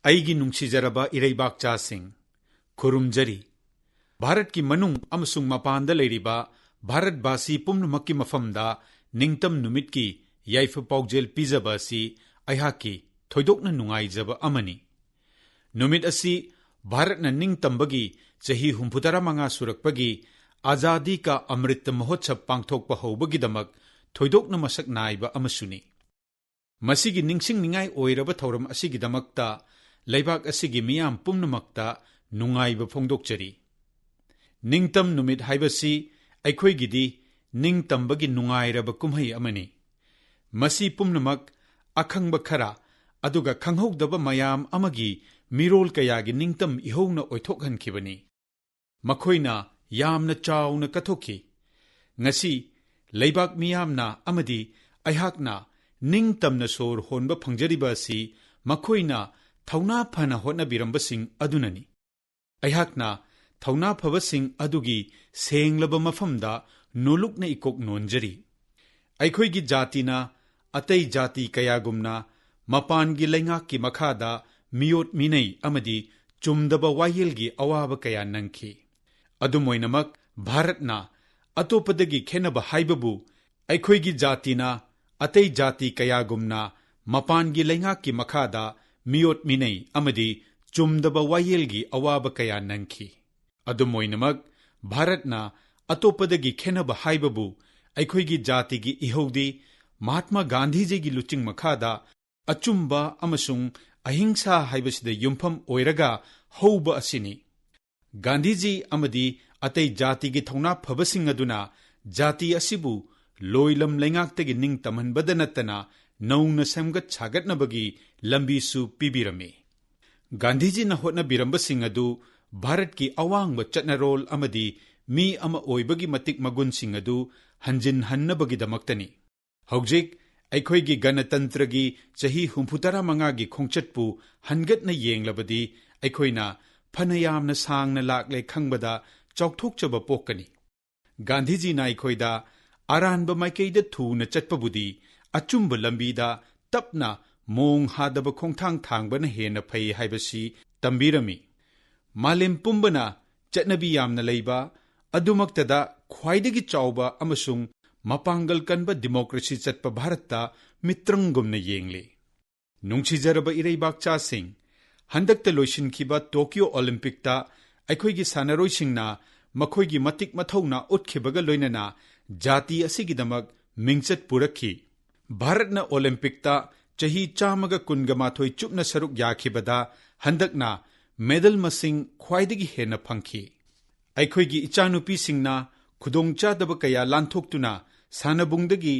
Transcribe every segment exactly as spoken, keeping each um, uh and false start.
ꯑꯩꯒꯤ ꯅꯨꯡꯁꯤꯖꯔꯕ ꯏꯔꯩꯕꯥꯛꯆꯥꯁꯤꯡ, ꯈꯨꯔꯨꯝꯖꯔꯤ꯫ ꯚꯥꯔꯠꯀꯤ ꯃꯅꯨꯡ ꯑꯃꯁꯨꯡ ꯃꯄꯥꯟꯗ ꯂꯩꯔꯤꯕ ꯚꯥꯔꯠꯕꯥꯁꯤ ꯄꯨꯝꯅꯃꯛꯀꯤ ꯃꯐꯝꯗ ꯅꯤꯡꯇꯝ ꯅꯨꯃꯤꯠꯀꯤ ꯌꯥꯏꯐ ꯄꯥꯎꯖꯦꯜ ꯄꯤꯖꯕ ꯑꯁꯤ ꯑꯩꯍꯥꯛꯀꯤ ꯊꯣꯏꯗꯣꯛꯅ ꯅꯨꯡꯉꯥꯏꯖꯕ ꯑꯃꯅꯤ꯫ ꯅꯨꯃꯤꯠ ꯑꯁꯤ ꯚꯥꯔꯠꯅ ꯅꯤꯡꯇꯝꯕꯒꯤ ꯆꯍꯤ ꯍꯨꯝꯐꯨꯇꯔꯥ ꯃꯉꯥ ꯁꯨꯔꯛꯄꯒꯤ ꯑꯖꯥꯗꯤ ꯀꯥ ꯑꯃ꯭ꯔꯤꯇ ꯃꯍꯣꯠꯁꯕ ꯄꯥꯡꯊꯣꯛꯄ ꯍꯧꯕꯒꯤꯗꯃꯛ ꯊꯣꯏꯗꯣꯛꯅ ꯃꯁꯛ ꯅꯥꯏꯕ ꯑꯃꯁꯨꯅꯤ꯫ ꯃꯁꯤꯒꯤ ꯅꯤꯡꯁꯤꯡꯅꯤꯡꯉꯥꯏ ꯑꯣꯏꯔꯕ ꯊꯧꯔꯝ ꯑꯁꯤꯒꯤꯗꯃꯛꯇ ꯂꯩꯕꯥꯛ ꯑꯁꯤꯒꯤ ꯃꯤꯌꯥꯝ ꯄꯨꯝꯅꯃꯛꯇ ꯅꯨꯡꯉꯥꯏꯕ ꯐꯣꯡꯗꯣꯛꯆꯔꯤ꯫ ꯅꯤꯡꯇꯝ ꯅꯨꯃꯤꯠ ꯍꯥꯏꯕꯁꯤ ꯑꯩꯈꯣꯏꯒꯤꯗꯤ ꯅꯤꯡꯇꯝꯕꯒꯤ ꯅꯨꯡꯉꯥꯏꯔꯕ ꯀꯨꯝꯍꯩ ꯑꯃꯅꯤ꯫ ꯃꯁꯤ ꯄꯨꯝꯅꯃꯛ ꯑꯈꯪꯕ ꯈꯔ, ꯑꯗꯨꯒ ꯈꯪꯍꯧꯗꯕ ꯃꯌꯥꯝ ꯑꯃꯒꯤ ꯃꯤꯔꯣꯜ ꯀꯌꯥꯒꯤ ꯅꯤꯡꯇꯝ ꯏꯍꯧꯅ ꯑꯣꯏꯊꯣꯛꯍꯟꯈꯤꯕꯅꯤ꯫ ꯃꯈꯣꯏꯅ ꯌꯥꯝꯅ ꯆꯥꯎꯅ ꯀꯠꯊꯣꯛꯈꯤ꯫ ꯉꯁꯤ ꯂꯩꯕꯥꯛ ꯃꯤꯌꯥꯝꯅ ꯑꯃꯗꯤ ꯑꯩꯍꯥꯛꯅ ꯅꯤꯡꯇꯝꯅ ꯁꯣꯔ ꯍꯣꯟꯕ ꯐꯪꯖꯔꯤꯕ ꯑꯁꯤ ꯃꯈꯣꯏꯅ ꯊꯧꯅꯥ ꯐꯅ ꯍꯣꯠꯅꯕꯤꯔꯝꯕꯁꯤꯡ ꯑꯗꯨꯅꯅꯤ꯫ ꯑꯩꯍꯥꯛꯅ ꯊꯧꯅꯥ ꯐꯕꯁꯤꯡ ꯑꯗꯨꯒꯤ ꯁꯦꯡꯂꯕ ꯃꯐꯝꯗ ꯅꯣꯂꯨꯛꯅ ꯏꯀꯣꯛ ꯅꯣꯟꯖꯔꯤ꯫ ꯑꯩꯈꯣꯏꯒꯤ ꯖꯥꯇꯤꯅ ꯑꯇꯩ ꯖꯥꯇꯤ ꯀꯌꯥꯒꯨꯝꯅ ꯃꯄꯥꯟꯒꯤ ꯂꯩꯉꯥꯛꯀꯤ ꯃꯈꯥꯗ ꯃꯤꯑꯣꯠ ꯃꯤꯅꯩ ꯑꯃꯗꯤ ꯆꯨꯝꯗꯕ ꯋꯥꯌꯦꯜꯒꯤ ꯑꯋꯥꯕ ꯀꯌꯥ ꯅꯪꯈꯤ꯫ ꯑꯗꯨꯝ ꯑꯣꯏꯅꯃꯛ, ꯚꯥꯔꯠꯅ ꯑꯇꯣꯞꯄꯗꯒꯤ ꯈꯦꯠꯅꯕ ꯍꯥꯏꯕꯕꯨ ꯑꯩꯈꯣꯏꯒꯤ ꯖꯥꯇꯤꯅ ꯑꯇꯩ ꯖꯥꯇꯤ ꯀꯌꯥꯒꯨꯝꯅ ꯃꯄꯥꯟꯒꯤ ꯂꯩꯉꯥꯛꯀꯤ ꯃꯈꯥꯗ ꯃꯤꯑꯣꯠ ꯃꯤꯅꯩ ꯑꯃꯗꯤ ꯆꯨꯝꯗꯕ ꯋꯥꯌꯦꯜꯒꯤ ꯑꯋꯥꯕ ꯀꯌꯥ ꯅꯪꯈꯤ꯫ ꯑꯗꯨꯝ ꯑꯣꯏꯅꯃꯛ, ꯚꯥꯔꯠꯅ ꯑꯇꯣꯞꯄꯗꯒꯤ ꯈꯦꯠꯅꯕ ꯍꯥꯏꯕꯕꯨ ꯑꯩꯈꯣꯏꯒꯤ ꯖꯥꯇꯤꯒꯤ ꯏꯍꯧꯗꯤ ꯃꯍꯥꯠꯃꯥ ꯒꯥꯟꯙꯤꯖꯤꯒꯤ ꯂꯨꯆꯤꯡ ꯃꯈꯥꯗ ꯑꯆꯨꯝꯕ ꯑꯃꯁꯨꯡ ꯑꯍꯤꯡꯁꯥ ꯍꯥꯏꯕꯁꯤꯗ ꯌꯨꯝꯐꯝ ꯑꯣꯏꯔꯒ ꯍꯧꯕ ꯑꯁꯤꯅꯤ꯫ ꯒꯥꯟꯙꯤꯖꯤ ꯑꯃꯗꯤ ꯑꯇꯩ ꯖꯥꯇꯤꯒꯤ ꯊꯧꯅꯥ ꯐꯕꯁꯤꯡ ꯑꯗꯨꯅ ꯖꯥꯇꯤ ꯑꯁꯤꯕꯨ ꯂꯣꯏꯂꯝ ꯂꯩꯉꯥꯛꯇꯒꯤ ꯅꯤꯡꯇꯝꯍꯟꯕꯗ ꯅꯠꯇꯅ ꯅꯧꯅ ꯁꯦꯝꯒꯠ ꯁꯥꯒꯠꯅꯕꯒꯤ ꯂꯝꯕꯤꯁꯨ ꯄꯤꯕꯤꯔꯝꯃꯤ꯫ ꯒꯥꯟꯙꯤꯖꯤꯅ ꯍꯣꯠꯅꯕꯤꯔꯝꯕꯁꯤꯡ ꯑꯗꯨ ꯚꯥꯔꯠꯀꯤ ꯑꯋꯥꯡꯕ ꯆꯠꯅꯔꯣꯜ ꯑꯃꯗꯤ ꯃꯤ ꯑꯃ ꯑꯣꯏꯕꯒꯤ ꯃꯇꯤꯛ ꯃꯒꯨꯟꯁꯤꯡ ꯑꯗꯨ ꯍꯟꯖꯤꯟꯍꯟꯅꯕꯒꯤꯗꯃꯛꯇꯅꯤ꯫ ꯍꯧꯖꯤꯛ ꯑꯩꯈꯣꯏꯒꯤ ꯒꯅꯇꯟꯇ꯭ꯔꯒꯤ ꯆꯍꯤ ꯍꯨꯝꯐꯨꯇꯔꯥ ꯃꯉꯥꯒꯤ ꯈꯣꯡꯆꯠꯄꯨ ꯍꯟꯒꯠꯅ ꯌꯦꯡꯂꯕꯗꯤ, ꯑꯩꯈꯣꯏꯅ ꯐꯅ ꯌꯥꯝꯅ ꯁꯥꯡꯅ ꯂꯥꯛꯂꯦ ꯈꯪꯕꯗ ꯆꯥꯎꯊꯣꯛꯆꯕ ꯄꯣꯛꯀꯅꯤ꯫ ꯒꯥꯟꯙꯤꯖꯤꯅ ꯑꯩꯈꯣꯏꯗ ꯑꯔꯥꯟꯕ ꯃꯥꯏꯀꯩꯗ ꯊꯨꯅ ꯆꯠꯄꯕꯨꯗꯤ ꯑꯆꯨꯝꯕ ꯂꯝꯕꯤꯗ ꯇꯞꯅ ꯃꯑꯣꯡ ꯍꯥꯗꯕ ꯈꯣꯡꯊꯥꯡ ꯊꯥꯡꯕꯅ ꯍꯦꯟꯅ ꯐꯩ ꯍꯥꯏꯕꯁꯤ ꯇꯝꯕꯤꯔꯝꯃꯤ꯫ ꯃꯥꯂꯦꯝ ꯄꯨꯝꯕꯅ ꯆꯠꯅꯕꯤ ꯌꯥꯝꯅ ꯂꯩꯕ, ꯑꯗꯨꯃꯛꯇꯗ ꯈ꯭ꯋꯥꯏꯗꯒꯤ ꯆꯥꯎꯕ ꯑꯃꯁꯨꯡ ꯃꯄꯥꯡꯒꯜ ꯀꯟꯕ ꯗꯤꯃꯣꯀ꯭ꯔꯦꯁꯤ ꯆꯠꯄ ꯚꯥꯔꯠꯇ ꯃꯤꯇ꯭ꯔꯪꯒꯨꯝꯅ ꯌꯦꯡꯂꯤ꯫ ꯅꯨꯡꯁꯤꯖꯔꯕ ꯏꯔꯩꯕꯥꯛꯆꯥꯁꯤꯡ, ꯍꯟꯗꯛꯇ ꯂꯣꯏꯁꯤꯟꯈꯤꯕ ꯇꯣꯀꯤꯌꯣ ꯑꯣꯂꯤꯝꯄꯤꯛꯇ ꯑꯩꯈꯣꯏꯒꯤ ꯁꯥꯟꯅꯔꯣꯏꯁꯤꯡꯅ ꯃꯈꯣꯏꯒꯤ ꯃꯇꯤꯛ ꯃꯊꯧꯅꯥ ꯎꯠꯈꯤꯕꯒ ꯂꯣꯏꯅꯅ ꯖꯥꯇꯤ ꯑꯁꯤꯒꯤꯗꯃꯛ ꯃꯤꯡꯆꯠ ꯄꯨꯔꯛꯈꯤ꯫ ꯚꯥꯔꯠꯅ ꯑꯣꯂꯤꯝꯄꯤꯛꯇ ꯆꯍꯤ ꯆꯥꯝꯃꯒ ꯀꯨꯟꯒ ꯃꯥꯊꯣꯏ ꯆꯨꯞꯅ ꯁꯔꯨꯛ ꯌꯥꯈꯤꯕꯗ ꯍꯟꯗꯛꯅ ꯃꯦꯗꯜ ꯃꯁꯤꯡ ꯈ꯭ꯋꯥꯏꯗꯒꯤ ꯍꯦꯟꯅ ꯐꯪꯈꯤ꯫ ꯑꯩꯈꯣꯏꯒꯤ ꯏꯆꯥꯅꯨꯄꯤꯁꯤꯡꯅ ꯈꯨꯗꯣꯡꯆꯥꯗꯕ ꯀꯌꯥ ꯂꯥꯟꯊꯣꯛꯇꯨꯅ ꯁꯥꯟꯅꯕꯨꯡꯗꯒꯤ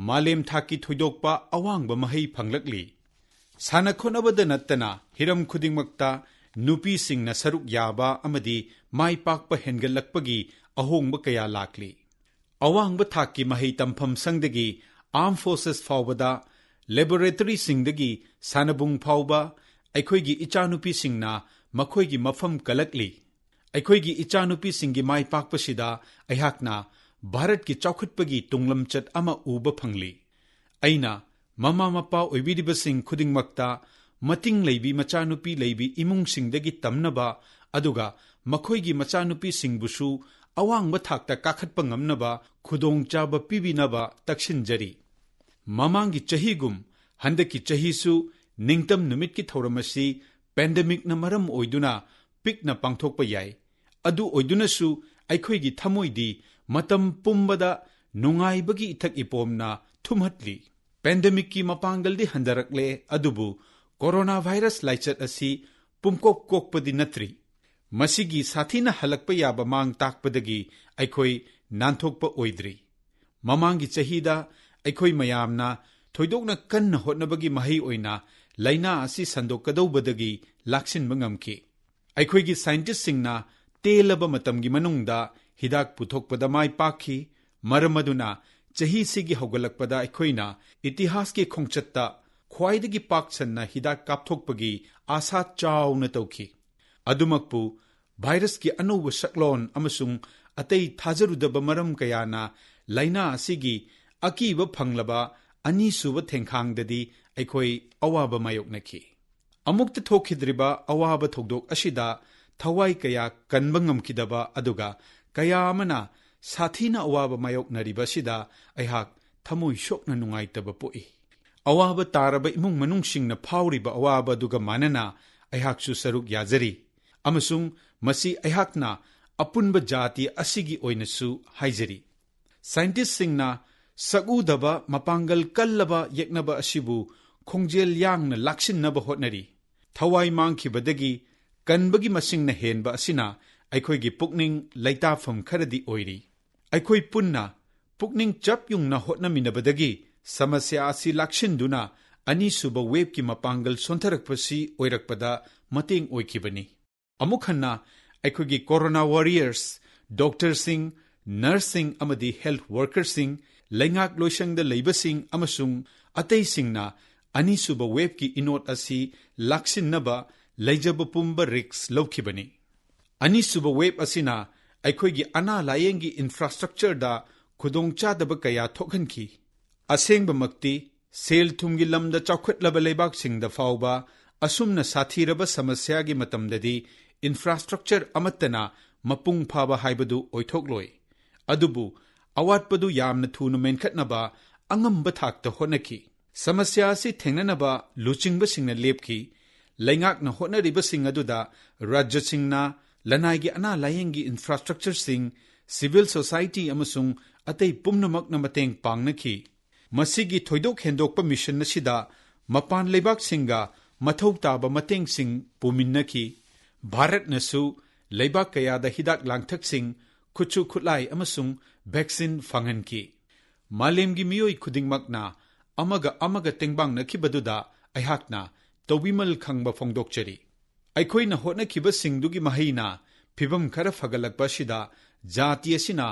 ꯃꯥꯂꯦꯝ ꯊꯥꯛꯀꯤ ꯊꯣꯏꯗꯣꯛꯄ ꯑꯋꯥꯡꯕ ꯃꯍꯩ ꯐꯪꯂꯛꯂꯤ꯫ ꯁꯥꯟꯅ ꯈꯣꯠꯅꯕꯗ ꯅꯠꯇꯅ ꯍꯤꯔꯝ ꯈꯨꯗꯤꯡꯃꯛꯇ ꯅꯨꯄꯤꯁꯤꯡꯅ ꯁꯔꯨꯛ ꯌꯥꯕ ꯑꯃꯗꯤ ꯃꯥꯏ ꯄꯥꯛꯄ ꯍꯦꯟꯒꯠꯂꯛꯄꯒꯤ ꯑꯍꯣꯡꯕ ꯀꯌꯥ ꯂꯥꯛꯂꯤ꯫ ꯑꯋꯥꯡꯕ ꯊꯥꯛꯀꯤ ꯃꯍꯩ ꯇꯝꯐꯝ ꯁꯪꯗꯒꯤ ꯑꯥꯔꯝ ꯐꯣꯔꯁꯦꯁ ꯐꯥꯎꯕꯗ, ꯂꯦꯕꯣꯔꯦꯇꯔꯤꯁꯤꯡꯗꯒꯤ ꯁꯥꯟꯅꯕꯨꯡ ꯐꯥꯎꯕ, ꯑꯩꯈꯣꯏꯒꯤ ꯏꯆꯥꯅꯨꯄꯤꯁꯤꯡꯅ ꯃꯈꯣꯏꯒꯤ ꯃꯐꯝ ꯀꯜꯂꯛꯂꯤ꯫ ꯑꯩꯈꯣꯏꯒꯤ ꯏꯆꯥꯅꯨꯄꯤꯁꯤꯡꯒꯤ ꯃꯥꯏ ꯄꯥꯛꯄꯁꯤꯗ ꯑꯩꯍꯥꯛꯅ ꯚꯥꯔꯠꯀꯤ ꯆꯥꯎꯈꯠꯄꯒꯤ ꯇꯨꯡꯂꯝꯆꯠ ꯑꯃ ꯎꯕ ꯐꯪꯂꯤ꯫ ꯑꯩꯅ ꯃꯃꯥ ꯃꯄꯥ ꯑꯣꯏꯕꯤꯔꯤꯕꯁꯤꯡ ꯈꯨꯗꯤꯡꯃꯛꯇ ꯃꯇꯤꯡ ꯂꯩꯕꯤ ꯃꯆꯥꯅꯨꯄꯤ ꯂꯩꯕꯤ ꯏꯃꯨꯡꯁꯤꯡꯗꯒꯤ ꯇꯝꯅꯕ, ꯑꯗꯨꯒ ꯃꯈꯣꯏꯒꯤ ꯃꯆꯥꯅꯨꯄꯤꯁꯤꯡꯕꯨꯁꯨ ꯑꯋꯥꯡꯕ ꯊꯥꯛꯇ ꯀꯥꯈꯠꯄ ꯉꯝꯅꯕ ꯈꯨꯗꯣꯡꯆꯥꯕ ꯄꯤꯕꯤꯅꯕ ꯇꯛꯁꯤꯟꯖꯔꯤ꯫ ꯃꯃꯥꯡꯒꯤ ꯆꯍꯤꯒꯨꯝ ꯍꯟꯗꯛꯀꯤ ꯆꯍꯤꯁꯨ ꯅꯤꯡꯇꯝ ꯅꯨꯃꯤꯠꯀꯤ ꯊꯧꯔꯝ ꯑꯁꯤ ꯄꯦꯟꯗꯦꯃꯤꯛꯅ ꯃꯔꯝ ꯑꯣꯏꯗꯨꯅ ꯄꯤꯛꯅ ꯄꯥꯡꯊꯣꯛꯄ ꯌꯥꯏ꯫ ꯑꯗꯨ ꯑꯣꯏꯗꯨꯅꯁꯨ ꯑꯩꯈꯣꯏꯒꯤ ꯊꯃꯣꯏꯗꯤ ꯃꯇꯝ ꯄꯨꯝꯕꯗ ꯅꯨꯡꯉꯥꯏꯕꯒꯤ ꯏꯊꯛ ꯏꯄꯣꯝꯅ ꯊꯨꯝꯍꯠꯂꯤ꯫ ꯄꯦꯟꯗꯦꯃꯤꯛꯀꯤ ꯃꯄꯥꯡꯒꯜꯗꯤ ꯍꯟꯊꯔꯛꯂꯦ, ꯑꯗꯨꯕꯨ ꯀꯣꯔꯣꯅꯥ ꯚꯥꯏꯔꯁ ꯂꯥꯏꯆꯠ ꯑꯁꯤ ꯄꯨꯝꯀꯣꯛ ꯀꯣꯛꯄꯗꯤ ꯅꯠꯇ꯭ꯔꯤ꯫ ꯃꯁꯤꯒꯤ ꯁꯥꯊꯤꯅ ꯍꯜꯂꯛꯄ ꯌꯥꯕ ꯃꯥꯡ ꯇꯥꯛꯄꯗꯒꯤ ꯑꯩꯈꯣꯏ ꯅꯥꯟꯊꯣꯛꯄ ꯑꯣꯏꯗ꯭ꯔꯤ꯫ ꯃꯃꯥꯡꯒꯤ ꯆꯍꯤꯗ ꯑꯩꯈꯣꯏ ꯃꯌꯥꯝꯅ ꯊꯣꯏꯗꯣꯛꯅ ꯀꯟꯅ ꯍꯣꯠꯅꯕꯒꯤ ꯃꯍꯩ ꯑꯣꯏꯅ ꯂꯥꯏꯅꯥ ꯑꯁꯤ ꯁꯟꯗꯣꯛꯀꯗꯧꯕꯗꯒꯤ ꯂꯥꯛꯁꯤꯟꯕ ꯉꯝꯈꯤ꯫ ꯑꯩꯈꯣꯏꯒꯤ ꯁꯥꯏꯟꯇꯤꯁꯁꯤꯡꯅ ꯇꯦꯜꯂꯕ ꯃꯇꯝꯒꯤ ꯃꯅꯨꯡꯗ ꯍꯤꯗꯥꯛ ꯄꯨꯊꯣꯛꯄꯗ ꯃꯥꯏ ꯄꯥꯛꯈꯤ, ꯃꯔꯝ ꯑꯗꯨꯅ ꯆꯍꯤꯁꯤꯒꯤ ꯍꯧꯒꯠꯂꯛꯄꯗ ꯑꯩꯈꯣꯏꯅ ꯏꯇꯤꯍꯥꯁꯀꯤ ꯈꯣꯡꯆꯠꯇ ꯈ꯭ꯋꯥꯏꯗꯒꯤ ꯄꯥꯛ ꯁꯟꯅ ꯍꯤꯗꯥꯛ ꯀꯥꯞꯊꯣꯛꯄꯒꯤ ꯑꯥꯁꯥ ꯆꯥꯎꯅ ꯇꯧꯈꯤ꯫ ꯑꯗꯨꯃꯛꯄꯨ, ꯚꯥꯏꯔꯁꯀꯤ ꯑꯅꯧꯕ ꯁꯛꯂꯣꯟ ꯑꯃꯁꯨꯡ ꯑꯇꯩ ꯊꯥꯖꯔꯨꯗꯕ ꯃꯔꯝ ꯀꯌꯥꯅ ꯂꯥꯏꯅꯥ ꯑꯁꯤꯒꯤ ꯑꯀꯤꯕ ꯐꯪꯂꯕ ꯑꯅꯤꯁꯨꯕ ꯊꯦꯡꯈꯥꯡꯗꯗꯤ ꯑꯩꯈꯣꯏ ꯑꯋꯥꯕ ꯃꯥꯌꯣꯛꯅꯈꯤ꯫ ꯑꯃꯨꯛꯇ ꯊꯣꯛꯈꯤꯗ꯭ꯔꯤꯕ ꯑꯋꯥꯕ ꯊꯧꯗꯣꯛ ꯑꯁꯤꯗ ꯊꯋꯥꯏ ꯀꯌꯥ ꯀꯟꯕ ꯉꯝꯈꯤꯗꯕ, ꯑꯗꯨꯒ ꯀꯌꯥ ꯑꯃꯅ ꯁꯥꯊꯤꯅ ꯑꯋꯥꯕ ꯃꯥꯌꯣꯛꯅꯔꯤꯕ ꯑꯁꯤꯗ ꯑꯩꯍꯥꯛ ꯊꯃꯣꯏ ꯁꯣꯛꯅ ꯅꯨꯡꯉꯥꯏꯇꯕ ꯄꯣꯛꯏ꯫ ꯑꯋꯥꯕ ꯇꯥꯔꯕ ꯏꯃꯨꯡ ꯃꯅꯨꯡꯁꯤꯡꯅ ꯐꯥꯎꯔꯤꯕ ꯑꯋꯥꯕ ꯑꯗꯨꯒ ꯃꯥꯟꯅꯅ ꯑꯩꯍꯥꯛꯁꯨ ꯁꯔꯨꯛ ꯌꯥꯖꯔꯤ, ꯑꯃꯁꯨꯡ ꯃꯁꯤ ꯑꯩꯍꯥꯛꯅ ꯑꯄꯨꯟꯕ ꯖꯥꯇꯤ ꯑꯁꯤꯒꯤ ꯑꯣꯏꯅꯁꯨ ꯍꯥꯏꯖꯔꯤ꯫ ꯁꯥꯏꯟꯇꯤꯁꯁꯤꯡꯅ ꯁꯛꯎꯗꯕ ꯃꯄꯥꯡꯒꯜ ꯀꯜꯂꯕ ꯌꯦꯛꯅꯕ ꯑꯁꯤꯕꯨ ꯈꯣꯡꯖꯦꯜ ꯌꯥꯡꯅ ꯂꯥꯛꯁꯤꯟꯅꯕ ꯍꯣꯠꯅꯔꯤ꯫ ꯊꯋꯥꯏ ꯃꯥꯡꯈꯤꯕꯗꯒꯤ ꯀꯟꯕꯒꯤ ꯃꯁꯤꯡꯅ ꯍꯦꯟꯕ ꯑꯁꯤꯅ ꯑꯩꯈꯣꯏꯒꯤ ꯄꯨꯛꯅꯤꯡ ꯂꯩꯇꯥꯐꯝ ꯈꯔꯗꯤ ꯑꯣꯏꯔꯤ꯫ ꯑꯩꯈꯣꯏ ꯄꯨꯟꯅ ꯄꯨꯛꯅꯤꯡ ꯆꯞ ꯌꯨꯡꯅ ꯍꯣꯠꯅꯃꯤꯟꯅꯕꯗꯒꯤ ꯁꯃꯁ꯭ꯌꯥ ꯑꯁꯤ ꯂꯥꯛꯁꯤꯟꯗꯨꯅ ꯑꯅꯤꯁꯨꯕ ꯋꯦꯕꯀꯤ ꯃꯄꯥꯡꯒꯜ ꯁꯣꯟꯊꯔꯛꯄꯁꯤ ꯑꯣꯏꯔꯛꯄꯗ ꯃꯇꯦꯡ ꯑꯣꯏꯈꯤꯕꯅꯤ꯫ ꯑꯃꯨꯛ ꯍꯟꯅ ꯑꯩꯈꯣꯏꯒꯤ ꯀꯣꯔꯣꯅꯥ ꯋꯥꯔꯤꯌꯔꯁ, ꯗꯣꯛꯇꯔꯁꯤꯡ, ꯅꯔꯁꯁꯤꯡ ꯑꯃꯗꯤ ꯍꯦꯜꯊ ꯋꯥꯔꯀꯔꯁꯤꯡ, ꯂꯩꯉꯥꯛ ꯂꯣꯏꯁꯪꯗ ꯂꯩꯕꯁꯤꯡ ꯑꯃꯁꯨꯡ ꯑꯇꯩꯁꯤꯡꯅ ꯑꯅꯤꯁꯨꯕ ꯋꯦꯕꯀꯤ ꯏꯅꯣꯠ ꯑꯁꯤ ꯂꯥꯛꯁꯤꯟꯅꯕ ꯂꯩꯖꯕ ꯄꯨꯝꯕ ꯔꯤꯛꯁ ꯂꯧꯈꯤꯕꯅꯤ꯫ ꯑꯅꯤꯁꯨꯕ ꯋꯦꯕ ꯑꯁꯤꯅ ꯑꯩꯈꯣꯏꯒꯤ ꯑꯅꯥ ꯂꯥꯌꯦꯡꯒꯤ ꯏꯟꯐ꯭ꯔꯥꯁ꯭ꯇ꯭ꯔꯛꯆꯔꯗ ꯈꯨꯗꯣꯡꯆꯥꯗꯕ ꯀꯌꯥ ꯊꯣꯛꯍꯟꯈꯤ꯫ ꯑꯁꯦꯡꯕꯃꯛꯇꯤ, ꯁꯦꯜ ꯊꯨꯝꯒꯤ ꯂꯝꯗ ꯆꯥꯎꯈꯠꯂꯕ ꯂꯩꯕꯥꯛꯁꯤꯡꯗ ꯐꯥꯎꯕ ꯑꯁꯨꯝꯅ ꯁꯥꯊꯤꯔꯕ ꯁꯃꯁ꯭ꯌꯥꯒꯤ ꯃꯇꯝꯗꯗꯤ ꯏꯟꯐ꯭ꯔꯥꯁ꯭ꯇ꯭ꯔꯛꯆꯔ ꯑꯃꯠꯇꯅ ꯃꯄꯨꯡ ꯐꯥꯕ ꯍꯥꯏꯕꯗꯨ ꯑꯣꯏꯊꯣꯛꯂꯣꯏ꯫ ꯑꯗꯨꯕꯨ ꯑꯋꯥꯠꯄꯗꯨ ꯌꯥꯝꯅ ꯊꯨꯅ ꯃꯦꯟꯈꯠꯅꯕ ꯑꯉꯝꯕ ꯊꯥꯛꯇ ꯍꯣꯠꯅꯈꯤ꯫ ꯁꯃꯁ꯭ꯌꯥ ꯑꯁꯤ ꯊꯦꯡꯅꯅꯕ ꯂꯨꯆꯤꯡꯕꯁꯤꯡꯅ ꯂꯦꯞꯈꯤ꯫ ꯂꯩꯉꯥꯛꯅ ꯍꯣꯠꯅꯔꯤꯕꯁꯤꯡ ꯑꯗꯨꯗ ꯔꯥꯖ꯭ꯌꯁꯤꯡꯅ ꯂꯅꯥꯏꯒꯤ ꯑꯅꯥ ꯂꯥꯌꯦꯡꯒꯤ ꯏꯟꯐ꯭ꯔꯥꯁ꯭ꯇ꯭ꯔꯛꯆꯔꯁꯤꯡ, ꯁꯤꯚꯤꯜ ꯁꯣꯁꯥꯏꯇꯤ ꯑꯃꯁꯨꯡ ꯑꯇꯩ ꯄꯨꯝꯅꯃꯛꯅ ꯃꯇꯦꯡ ꯄꯥꯡꯅꯈꯤ꯫ ꯃꯁꯤꯒꯤ ꯊꯣꯏꯗꯣꯛ ꯍꯦꯟꯗꯣꯛꯄ ꯃꯤꯁꯟ ꯑꯁꯤꯗ ꯃꯄꯥꯟ ꯂꯩꯕꯥꯛꯁꯤꯡꯒ ꯃꯊꯧ ꯇꯥꯕ ꯃꯇꯦꯡꯁꯤꯡ ꯄꯨꯃꯤꯟꯅꯈꯤ꯫ ꯚꯥꯔꯠꯅꯁꯨ ꯂꯩꯕꯥꯛ ꯀꯌꯥꯗ ꯍꯤꯗꯥꯛ ꯂꯥꯡꯊꯛꯁꯤꯡ, ꯈꯨꯠꯁꯨ ꯈꯨꯠꯂꯥꯏ ꯑꯃꯁꯨꯡ ꯚꯦꯛꯁꯤꯟ ꯐꯪꯍꯟꯈꯤ꯫ ꯃꯥꯂꯦꯝꯒꯤ ꯃꯤꯑꯣꯏ ꯈꯨꯗꯤꯡꯃꯛꯅ ꯑꯃꯒ ꯑꯃꯒ ꯇꯦꯡꯕꯥꯡꯅꯈꯤꯕꯗꯨꯗ ꯑꯩꯍꯥꯛꯅ ꯇꯧꯕꯤꯃꯜ ꯈꯪꯕ ꯐꯣꯡꯗꯣꯛꯆꯔꯤ꯫ ꯑꯩꯈꯣꯏꯅ ꯍꯣꯠꯅꯈꯤꯕꯁꯤꯡꯗꯨꯒꯤ ꯃꯍꯩꯅ ꯐꯤꯚꯝ ꯈꯔ ꯐꯒꯠꯂꯛꯄ ꯑꯁꯤꯗ ꯖꯥꯇꯤ ꯑꯁꯤꯅ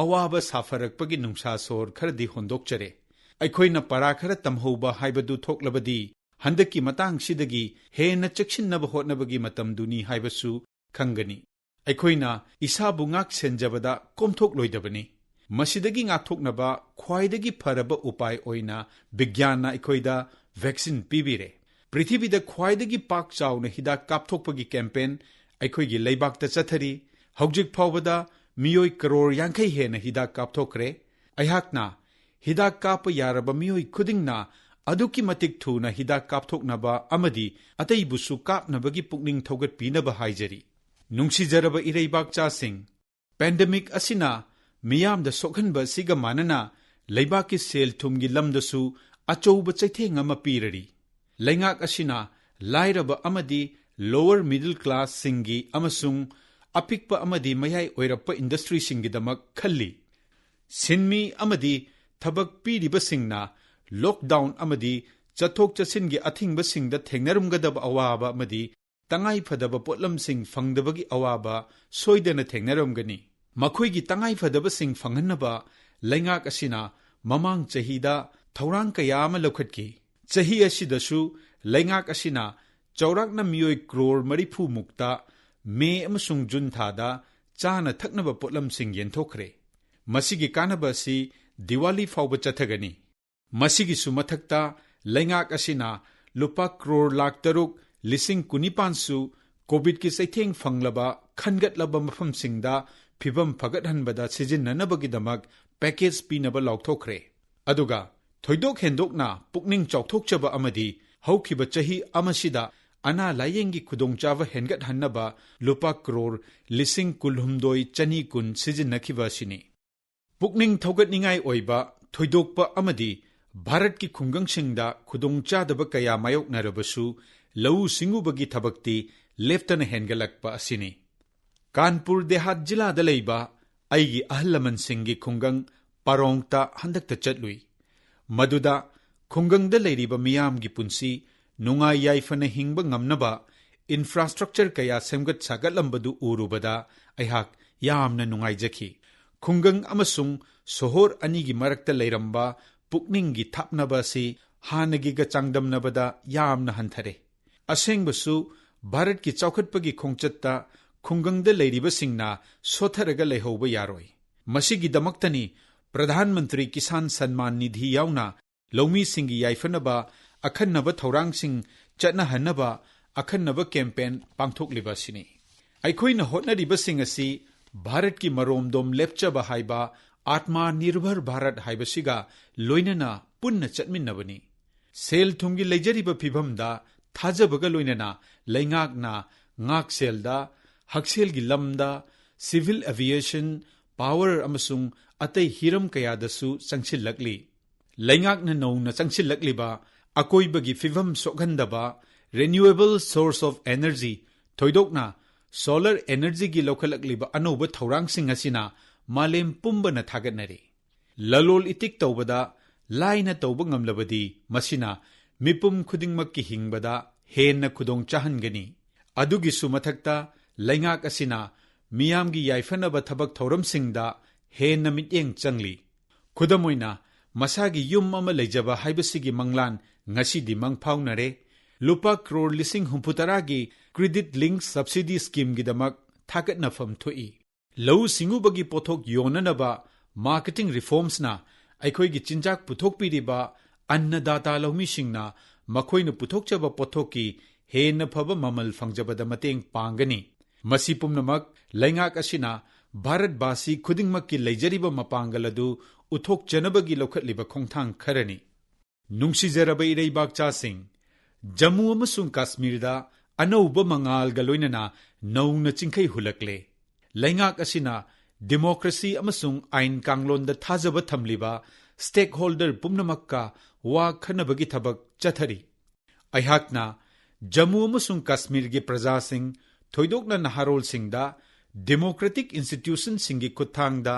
ꯑꯋꯥꯕ ꯁꯥꯐꯔꯛꯄꯒꯤ ꯅꯨꯡꯁꯥ ꯁꯣꯔ ꯈꯔꯗꯤ ꯍꯣꯟꯗꯣꯛꯆꯔꯦ꯫ ꯑꯩꯈꯣꯏꯅ ꯄꯔꯥ ꯈꯔ ꯇꯝꯍꯧꯕ ꯍꯥꯏꯕꯗꯨ ꯊꯣꯛꯂꯕꯗꯤ ꯍꯟꯗꯛꯀꯤ ꯃꯇꯥꯡꯁꯤꯗꯒꯤ ꯍꯦꯟꯅ ꯆꯦꯛꯁꯤꯟꯅꯕ ꯍꯣꯠꯅꯕꯒꯤ ꯃꯇꯝꯗꯨꯅꯤ ꯍꯥꯏꯕꯁꯨ ꯈꯪꯒꯅꯤ꯫ ꯑꯩꯈꯣꯏꯅ ꯏꯁꯥꯕꯨ ꯉꯥꯛ ꯁꯦꯟꯖꯕꯗ ꯀꯣꯝꯊꯣꯛꯂꯣꯏꯗꯕꯅꯤ꯫ ꯃꯁꯤꯗꯒꯤ ꯉꯥꯛꯊꯣꯛꯅꯕ ꯈ꯭ꯋꯥꯏꯗꯒꯤ ꯐꯔꯕ ꯎꯄꯥꯏ ꯑꯣꯏꯅ ꯕꯤꯒ꯭ꯌꯥꯟꯅ ꯑꯩꯈꯣꯏꯗ ꯚꯦꯛꯁꯤꯟ ꯄꯤꯕꯤꯔꯦ꯫ ꯄ꯭ꯔꯤꯊꯤꯕꯤꯗ ꯈ꯭ꯋꯥꯏꯗꯒꯤ ꯄꯥꯛ ꯆꯥꯎꯅ ꯍꯤꯗꯥꯛ ꯀꯥꯞꯊꯣꯛꯄꯒꯤ ꯀꯦꯝꯄꯦꯟ ꯑꯩꯈꯣꯏꯒꯤ ꯂꯩꯕꯥꯛꯇ ꯆꯠꯊꯔꯤ꯫ ꯍꯧꯖꯤꯛ ꯐꯥꯎꯕꯗ ꯃꯤꯑꯣꯏ ꯀꯔꯣꯔ ꯌꯥꯡꯈꯩ ꯍꯦꯟꯅ ꯍꯤꯗꯥꯛ ꯀꯥꯞꯊꯣꯛꯈ꯭ꯔꯦ꯫ ꯑꯩꯍꯥꯛꯅ ꯍꯤꯗꯥꯛ ꯀꯥꯞꯄ ꯌꯥꯔꯕ ꯃꯤꯑꯣꯏ ꯈꯨꯗꯤꯡꯅ ꯑꯗꯨꯛꯀꯤ ꯃꯇꯤꯛ ꯊꯨꯅ ꯍꯤꯗꯥꯛ ꯀꯥꯞꯊꯣꯛꯅꯕ ꯑꯃꯗꯤ ꯑꯇꯩꯕꯨꯁꯨ ꯀꯥꯞꯅꯕꯒꯤ ꯄꯨꯛꯅꯤꯡ ꯊꯧꯒꯠꯄꯤꯅꯕ ꯍꯥꯏꯖꯔꯤ꯫ ꯅꯨꯡꯁꯤꯖꯔꯕ ꯏꯔꯩꯕꯥꯛꯆꯥꯁꯤꯡ, ꯄꯦꯟꯗꯦꯃꯤꯛ ꯑꯁꯤꯅ ꯃꯤꯌꯥꯝꯗ ꯁꯣꯛꯍꯟꯕ ꯑꯁꯤꯒ ꯃꯥꯟꯅꯅ ꯂꯩꯕꯥꯛꯀꯤ ꯁꯦꯜ ꯊꯨꯝꯒꯤ ꯂꯝꯗꯁꯨ ꯑꯆꯧꯕ ꯆꯩꯊꯦꯡ ꯑꯃ ꯄꯤꯔꯔꯤ꯫ ꯂꯩꯉꯥꯛ ꯑꯁꯤꯅ ꯂꯥꯏꯔꯕ ꯑꯃꯗꯤ ꯂꯣꯋꯔ ꯃꯤꯗꯜ ꯀ꯭ꯂꯥꯁꯁꯤꯡꯒꯤ ꯑꯃꯁꯨꯡ ꯑꯄꯤꯛꯄ ꯑꯃꯗꯤ ꯃꯌꯥꯏ ꯑꯣꯏꯔꯛꯄ ꯏꯟꯗꯁꯇ꯭ꯔꯤꯁꯤꯡꯒꯤꯗꯃꯛ ꯈꯜꯂꯤ꯫ ꯁꯤꯟꯃꯤ ꯑꯃꯗꯤ ꯊꯕꯛ ꯄꯤꯔꯤꯕꯁꯤꯡꯅ ꯂꯣꯛꯗꯥꯎꯟ ꯑꯃꯗꯤ ꯆꯠꯊꯣꯛ ꯆꯠꯁꯤꯟꯒꯤ ꯑꯊꯤꯡꯕꯁꯤꯡꯗ ꯊꯦꯡꯅꯔꯝꯒꯗꯕ ꯑꯋꯥꯕ ꯑꯃꯗꯤ ꯇꯉꯥꯏꯐꯗꯕ ꯄꯣꯠꯂꯝꯁꯤꯡ ꯐꯪꯗꯕꯒꯤ ꯑꯋꯥꯕ ꯁꯣꯏꯗꯅ ꯊꯦꯡꯅꯔꯝꯒꯅꯤ꯫ ꯃꯈꯣꯏꯒꯤ ꯇꯉꯥꯏꯐꯗꯕꯁꯤꯡ ꯐꯪꯍꯟꯅꯕ ꯂꯩꯉꯥꯛ ꯑꯁꯤꯅ ꯃꯃꯥꯡ ꯆꯍꯤꯗ ꯊꯧꯔꯥꯡ ꯀꯌꯥ ꯑꯃ ꯂꯧꯈꯠꯈꯤ꯫ ꯆꯍꯤ ꯑꯁꯤꯗꯁꯨ ꯂꯩꯉꯥꯛ ꯑꯁꯤꯅ ꯆꯥꯎꯔꯥꯛꯅ ꯃꯤꯑꯣꯏ ꯀ꯭ꯔꯣꯔ ꯃꯔꯤꯐꯨ ꯃꯨꯛꯇ ꯃꯦ ꯑꯃꯁꯨꯡ ꯖꯨꯟ ꯊꯥꯗ ꯆꯥꯅ ꯊꯛꯅꯕ ꯄꯣꯠꯂꯝꯁꯤꯡ ꯌꯦꯟꯊꯣꯛꯈ꯭ꯔꯦ꯫ ꯃꯁꯤꯒꯤ ꯀꯥꯟꯅꯕ ꯑꯁꯤ ꯗꯤꯋꯥꯂꯤ ꯐꯥꯎꯕ ꯆꯠꯊꯒꯅꯤ꯫ ꯃꯁꯤꯒꯤꯁꯨ ꯃꯊꯛꯇ ꯂꯩꯉꯥꯛ ꯑꯁꯤꯅ ꯂꯨꯄꯥ ꯀ꯭ꯔꯣꯔ ꯂꯥꯈ ꯇꯔꯨꯛ ꯂꯤꯁꯤꯡ ꯀꯨꯟꯅꯤꯄꯥꯟꯁꯨ ꯀꯣꯚꯤꯗꯀꯤ ꯆꯩꯊꯦꯡ ꯐꯪꯂꯕ ꯈꯟꯒꯠꯂꯕ ꯃꯐꯝꯁꯤꯡꯗ ꯐꯤꯚꯝ ꯐꯒꯠꯍꯟꯕꯗ ꯁꯤꯖꯤꯟꯅꯅꯕꯒꯤꯗꯃꯛ ꯄꯦꯀꯦꯖ ꯄꯤꯅꯕ ꯂꯥꯎꯊꯣꯛꯈ꯭ꯔꯦ꯫ ꯑꯗꯨꯒ ꯊꯣꯏꯗꯣꯛ ꯍꯦꯟꯗꯣꯛꯅ ꯄꯨꯛꯅꯤꯡ ꯆꯥꯎꯊꯣꯛꯆꯕ ꯑꯃꯗꯤ ꯍꯧꯈꯤꯕ ꯆꯍꯤ ꯑꯃꯁꯤꯗ ꯑꯅꯥ ꯂꯥꯌꯦꯡꯒꯤ ꯈꯨꯗꯣꯡꯆꯥꯕ ꯍꯦꯟꯒꯠꯍꯟꯅꯕ ꯂꯨꯄꯥ ꯀ꯭ꯔꯣꯔ ꯂꯤꯁꯤꯡ ꯀꯨꯟꯍꯨꯝꯗꯣꯏ ꯆꯅꯤ ꯀꯨꯟ ꯁꯤꯖꯤꯟꯅꯈꯤꯕ ꯑꯁꯤꯅꯤ꯫ ꯄꯨꯛꯅꯤꯡ ꯊꯧꯒꯠꯅꯤꯡꯉꯥꯏ ꯑꯣꯏꯕ ꯊꯣꯏꯗꯣꯛꯄ ꯑꯃꯗꯤ ꯚꯥꯔꯠꯀꯤ ꯈꯨꯡꯒꯪꯁꯤꯡꯗ ꯈꯨꯗꯣꯡꯆꯥꯗꯕ ꯀꯌꯥ ꯃꯥꯌꯣꯛꯅꯔꯕꯁꯨ ꯂꯧꯎ ꯁꯤꯡꯎꯕꯒꯤ ꯊꯕꯛꯇꯤ ꯂꯦꯞꯇꯅ ꯍꯦꯟꯒꯠꯂꯛꯄ ꯑꯁꯤꯅꯤ꯫ ꯀꯥꯟꯄꯨꯔ ꯗꯦꯍꯥꯠ ꯖꯤꯂꯥꯗ ꯂꯩꯕ ꯑꯩꯒꯤ ꯑꯍꯜ ꯂꯃꯟꯁꯤꯡꯒꯤ ꯈꯨꯡꯒꯪ ꯄꯥꯔꯣꯡꯇ ꯍꯟꯗꯛꯇ ꯆꯠꯂꯨꯏ꯫ ꯃꯗꯨꯗ ꯈꯨꯡꯒꯪꯗ ꯂꯩꯔꯤꯕ ꯃꯤꯌꯥꯝꯒꯤ ꯄꯨꯟꯁꯤ ꯅꯨꯡꯉꯥꯏ ꯌꯥꯏꯐꯅ ꯍꯤꯡꯕ ꯉꯝꯅꯕ ꯏꯟꯐ꯭ꯔꯥꯁ꯭ꯇ꯭ꯔꯛꯆꯔ ꯀꯌꯥ ꯁꯦꯝꯒꯠ ꯁꯥꯒꯠꯂꯝꯕꯗꯨ ꯎꯔꯨꯕꯗ ꯑꯩꯍꯥꯛ ꯌꯥꯝꯅ ꯅꯨꯡꯉꯥꯏꯖꯈꯤ꯫ ꯈꯨꯡꯒꯪ ꯑꯃꯁꯨꯡ ꯁꯣꯍꯣꯔ ꯑꯅꯤꯒꯤ ꯃꯔꯛꯇ ꯂꯩꯔꯝꯕ ꯄꯨꯛꯅꯤꯡꯒꯤ ꯊꯥꯞꯅꯕ ꯑꯁꯤ ꯍꯥꯟꯅꯒꯤꯒ ꯆꯥꯡꯗꯝꯅꯕꯗ ꯌꯥꯝꯅ ꯍꯟꯊꯔꯦ꯫ ꯑꯁꯦꯡꯕꯁꯨ, ꯚꯥꯔꯠꯀꯤ ꯆꯥꯎꯈꯠꯄꯒꯤ ꯈꯣꯡꯆꯠꯇ ꯈꯨꯡꯒꯪꯗ ꯂꯩꯔꯤꯕꯁꯤꯡꯅ ꯁꯣꯠꯊꯔꯒ ꯂꯩꯍꯧꯕ ꯌꯥꯔꯣꯏ꯫ ꯃꯁꯤꯒꯤꯗꯃꯛꯇꯅꯤ ꯄ꯭ꯔꯙꯥꯟ ꯃꯟꯇ꯭ꯔꯤ ꯀꯤꯁꯥꯟ ꯁꯟꯃꯥꯟ ꯅꯤꯙꯤ ꯌꯥꯎꯅ ꯂꯧꯃꯤꯁꯤꯡꯒꯤ ꯌꯥꯏꯐꯅꯕ ꯑꯈꯟꯅꯕ ꯊꯧꯔꯥꯡꯁꯤꯡ ꯆꯠꯅꯍꯟꯅꯕ ꯑꯈꯟꯅꯕ ꯀꯦꯝꯄꯦꯟ ꯄꯥꯡꯊꯣꯛꯂꯤꯕ ꯑꯁꯤꯅꯤ꯫ ꯑꯩꯈꯣꯏꯅ ꯍꯣꯠꯅꯔꯤꯕꯁꯤꯡ ꯑꯁꯤ ꯚꯥꯔꯠꯀꯤ ꯃꯔꯣꯝꯗꯣꯝ ꯂꯦꯞꯆꯕ ꯍꯥꯏꯕ ꯑꯥꯠꯃꯥ ꯅꯤꯔꯚꯔ ꯚꯥꯔꯠ ꯍꯥꯏꯕꯁꯤꯒ ꯂꯣꯏꯅꯅ ꯄꯨꯟꯅ ꯆꯠꯃꯤꯟꯅꯕꯅꯤ꯫ ꯁꯦꯜ ꯊꯨꯝꯒꯤ ꯂꯩꯖꯔꯤꯕ ꯐꯤꯚꯝꯗ ꯊꯥꯖꯕꯒ ꯂꯣꯏꯅꯅ ꯂꯩꯉꯥꯛꯅ ꯉꯥꯛꯁꯦꯜꯗ, ꯍꯛꯁꯦꯜꯒꯤ ꯂꯝꯗ, civil aviation, power ꯑꯃꯁꯨꯡ ꯑꯇꯩ ꯍꯤꯔꯝ ꯀꯌꯥꯗꯁꯨ ꯆꯪꯁꯤꯜꯂꯛꯂꯤ꯫ ꯂꯩꯉꯥꯛꯅ ꯅꯧꯅ ꯆꯪꯁꯤꯜꯂꯛꯂꯤꯕ ꯑꯀꯣꯏꯕꯒꯤ ꯐꯤꯚꯝ ꯁꯣꯛꯍꯟꯗꯕ renewable source of energy, ꯊꯣꯏꯗꯣꯛꯅ solar energyꯒꯤ ꯂꯧꯈꯠꯂꯛꯂꯤꯕ ꯑꯅꯧꯕ ꯊꯧꯔꯥꯡꯁꯤꯡ ꯑꯁꯤꯅ ꯃꯥꯂꯦꯝ ꯄꯨꯝꯕꯅ ꯊꯥꯒꯠꯅꯔꯤ꯫ ꯂꯂꯣꯜ ꯏꯇꯤꯛ ꯇꯧꯕꯗ ꯂꯥꯏꯅ ꯇꯧꯕ ꯉꯝꯂꯕꯗꯤ ꯃꯁꯤꯅ ꯃꯤꯄꯨꯝ ꯈꯨꯗꯤꯡꯃꯛꯀꯤ ꯍꯤꯡꯕꯗ ꯍꯦꯟꯅ ꯈꯨꯗꯣꯡ ꯆꯥꯍꯟꯒꯅꯤ꯫ ꯑꯗꯨꯒꯤꯁꯨ ꯃꯊꯛꯇ ꯂꯩꯉꯥꯛ ꯑꯁꯤꯅ ꯃꯤꯌꯥꯝꯒꯤ ꯌꯥꯏꯐꯅꯕ ꯊꯕꯛ ꯊꯧꯔꯝꯁꯤꯡꯗ ꯍꯦꯟꯅ ꯃꯤꯠꯌꯦꯡ ꯆꯪꯂꯤ꯫ ꯈꯨꯗꯝ ꯑꯣꯏꯅ, ꯃꯁꯥꯒꯤ ꯌꯨꯝ ꯑꯃ ꯂꯩꯖꯕ ꯍꯥꯏꯕꯁꯤꯒꯤ ꯃꯪꯂꯥꯟ ꯉꯁꯤꯗꯤ ꯃꯪ ꯐꯥꯎꯅꯔꯦ꯫ ꯂꯨꯄꯥ ꯀ꯭ꯔꯣꯔ ꯂꯤꯁꯤꯡ ꯍꯨꯝꯐꯨ ꯇꯔꯥꯒꯤ credit link subsidy schemeꯒꯤꯗꯃꯛ ꯊꯥꯒꯠꯅꯐꯝ ꯊꯣꯛꯏ꯫ ꯂꯧꯎ ꯁꯤꯡꯎꯕꯒꯤ ꯄꯣꯠꯊꯣꯛ ꯌꯣꯟꯅꯅꯕ marketing reformsꯅ ꯑꯩꯈꯣꯏꯒꯤ ꯆꯤꯟꯖꯥꯛ ꯄꯨꯊꯣꯛꯄꯤꯔꯤꯕ ꯑꯟꯅꯗꯥꯇꯥ ꯂꯧꯃꯤꯁꯤꯡꯅ ꯃꯈꯣꯏꯅ ꯄꯨꯊꯣꯛꯆꯕ ꯄꯣꯠꯊꯣꯛꯀꯤ ꯍꯦꯟꯅ ꯐꯕ ꯃꯃꯜ ꯐꯪꯖꯕꯗ ꯃꯇꯦꯡ ꯄꯥꯡꯒꯅꯤ꯫ ꯃꯁꯤ ꯄꯨꯝꯅꯃꯛ ꯂꯩꯉꯥꯛ ꯑꯁꯤꯅ ꯚꯥꯔꯠꯕꯥꯁꯤ ꯈꯨꯗꯤꯡꯃꯛꯀꯤ ꯂꯩꯖꯔꯤꯕ ꯃꯄꯥꯡꯒꯜ ꯑꯗꯨ ꯎꯠꯊꯣꯛꯆꯅꯕꯒꯤ ꯂꯧꯈꯠꯂꯤꯕ ꯈꯣꯡꯊꯥꯡ ꯈꯔꯅꯤ꯫ ꯅꯨꯡꯁꯤꯖꯔꯕ ꯏꯔꯩꯕꯥꯛꯆꯥꯁꯤꯡ, ꯖꯝꯃꯨ ꯑꯃꯁꯨꯡ ꯀꯥꯁꯃꯤꯔꯗ ꯑꯅꯧꯕ ꯃꯉꯥꯜꯒ ꯂꯣꯏꯅꯅ ꯅꯧꯅ ꯆꯤꯡꯈꯩ ꯍꯨꯜꯂꯛꯂꯦ꯫ ꯂꯩꯉꯥꯛ ꯑꯁꯤꯅ democracy ꯑꯃꯁꯨꯡ ꯑꯥꯏꯟ ꯀꯥꯡꯂꯣꯟꯗ ꯊꯥꯖꯕ ꯊꯝꯂꯤꯕ stakeholder ꯄꯨꯝꯅꯃꯛꯀ ꯋꯥ ꯈꯟꯅꯕꯒꯤ ꯊꯕꯛ ꯆꯠꯊꯔꯤ꯫ ꯑꯩꯍꯥꯛꯅ ꯖꯝꯃꯨ ꯑꯃꯁꯨꯡ ꯀꯥꯁꯃꯤꯔꯒꯤ ꯄ꯭ꯔꯖꯥꯁꯤꯡ, ꯊꯣꯏꯗꯣꯛꯅ ꯅꯍꯥꯔꯣꯜꯁꯤꯡꯗ democratic institutionꯁꯤꯡꯒꯤ ꯈꯨꯠꯊꯥꯡꯗ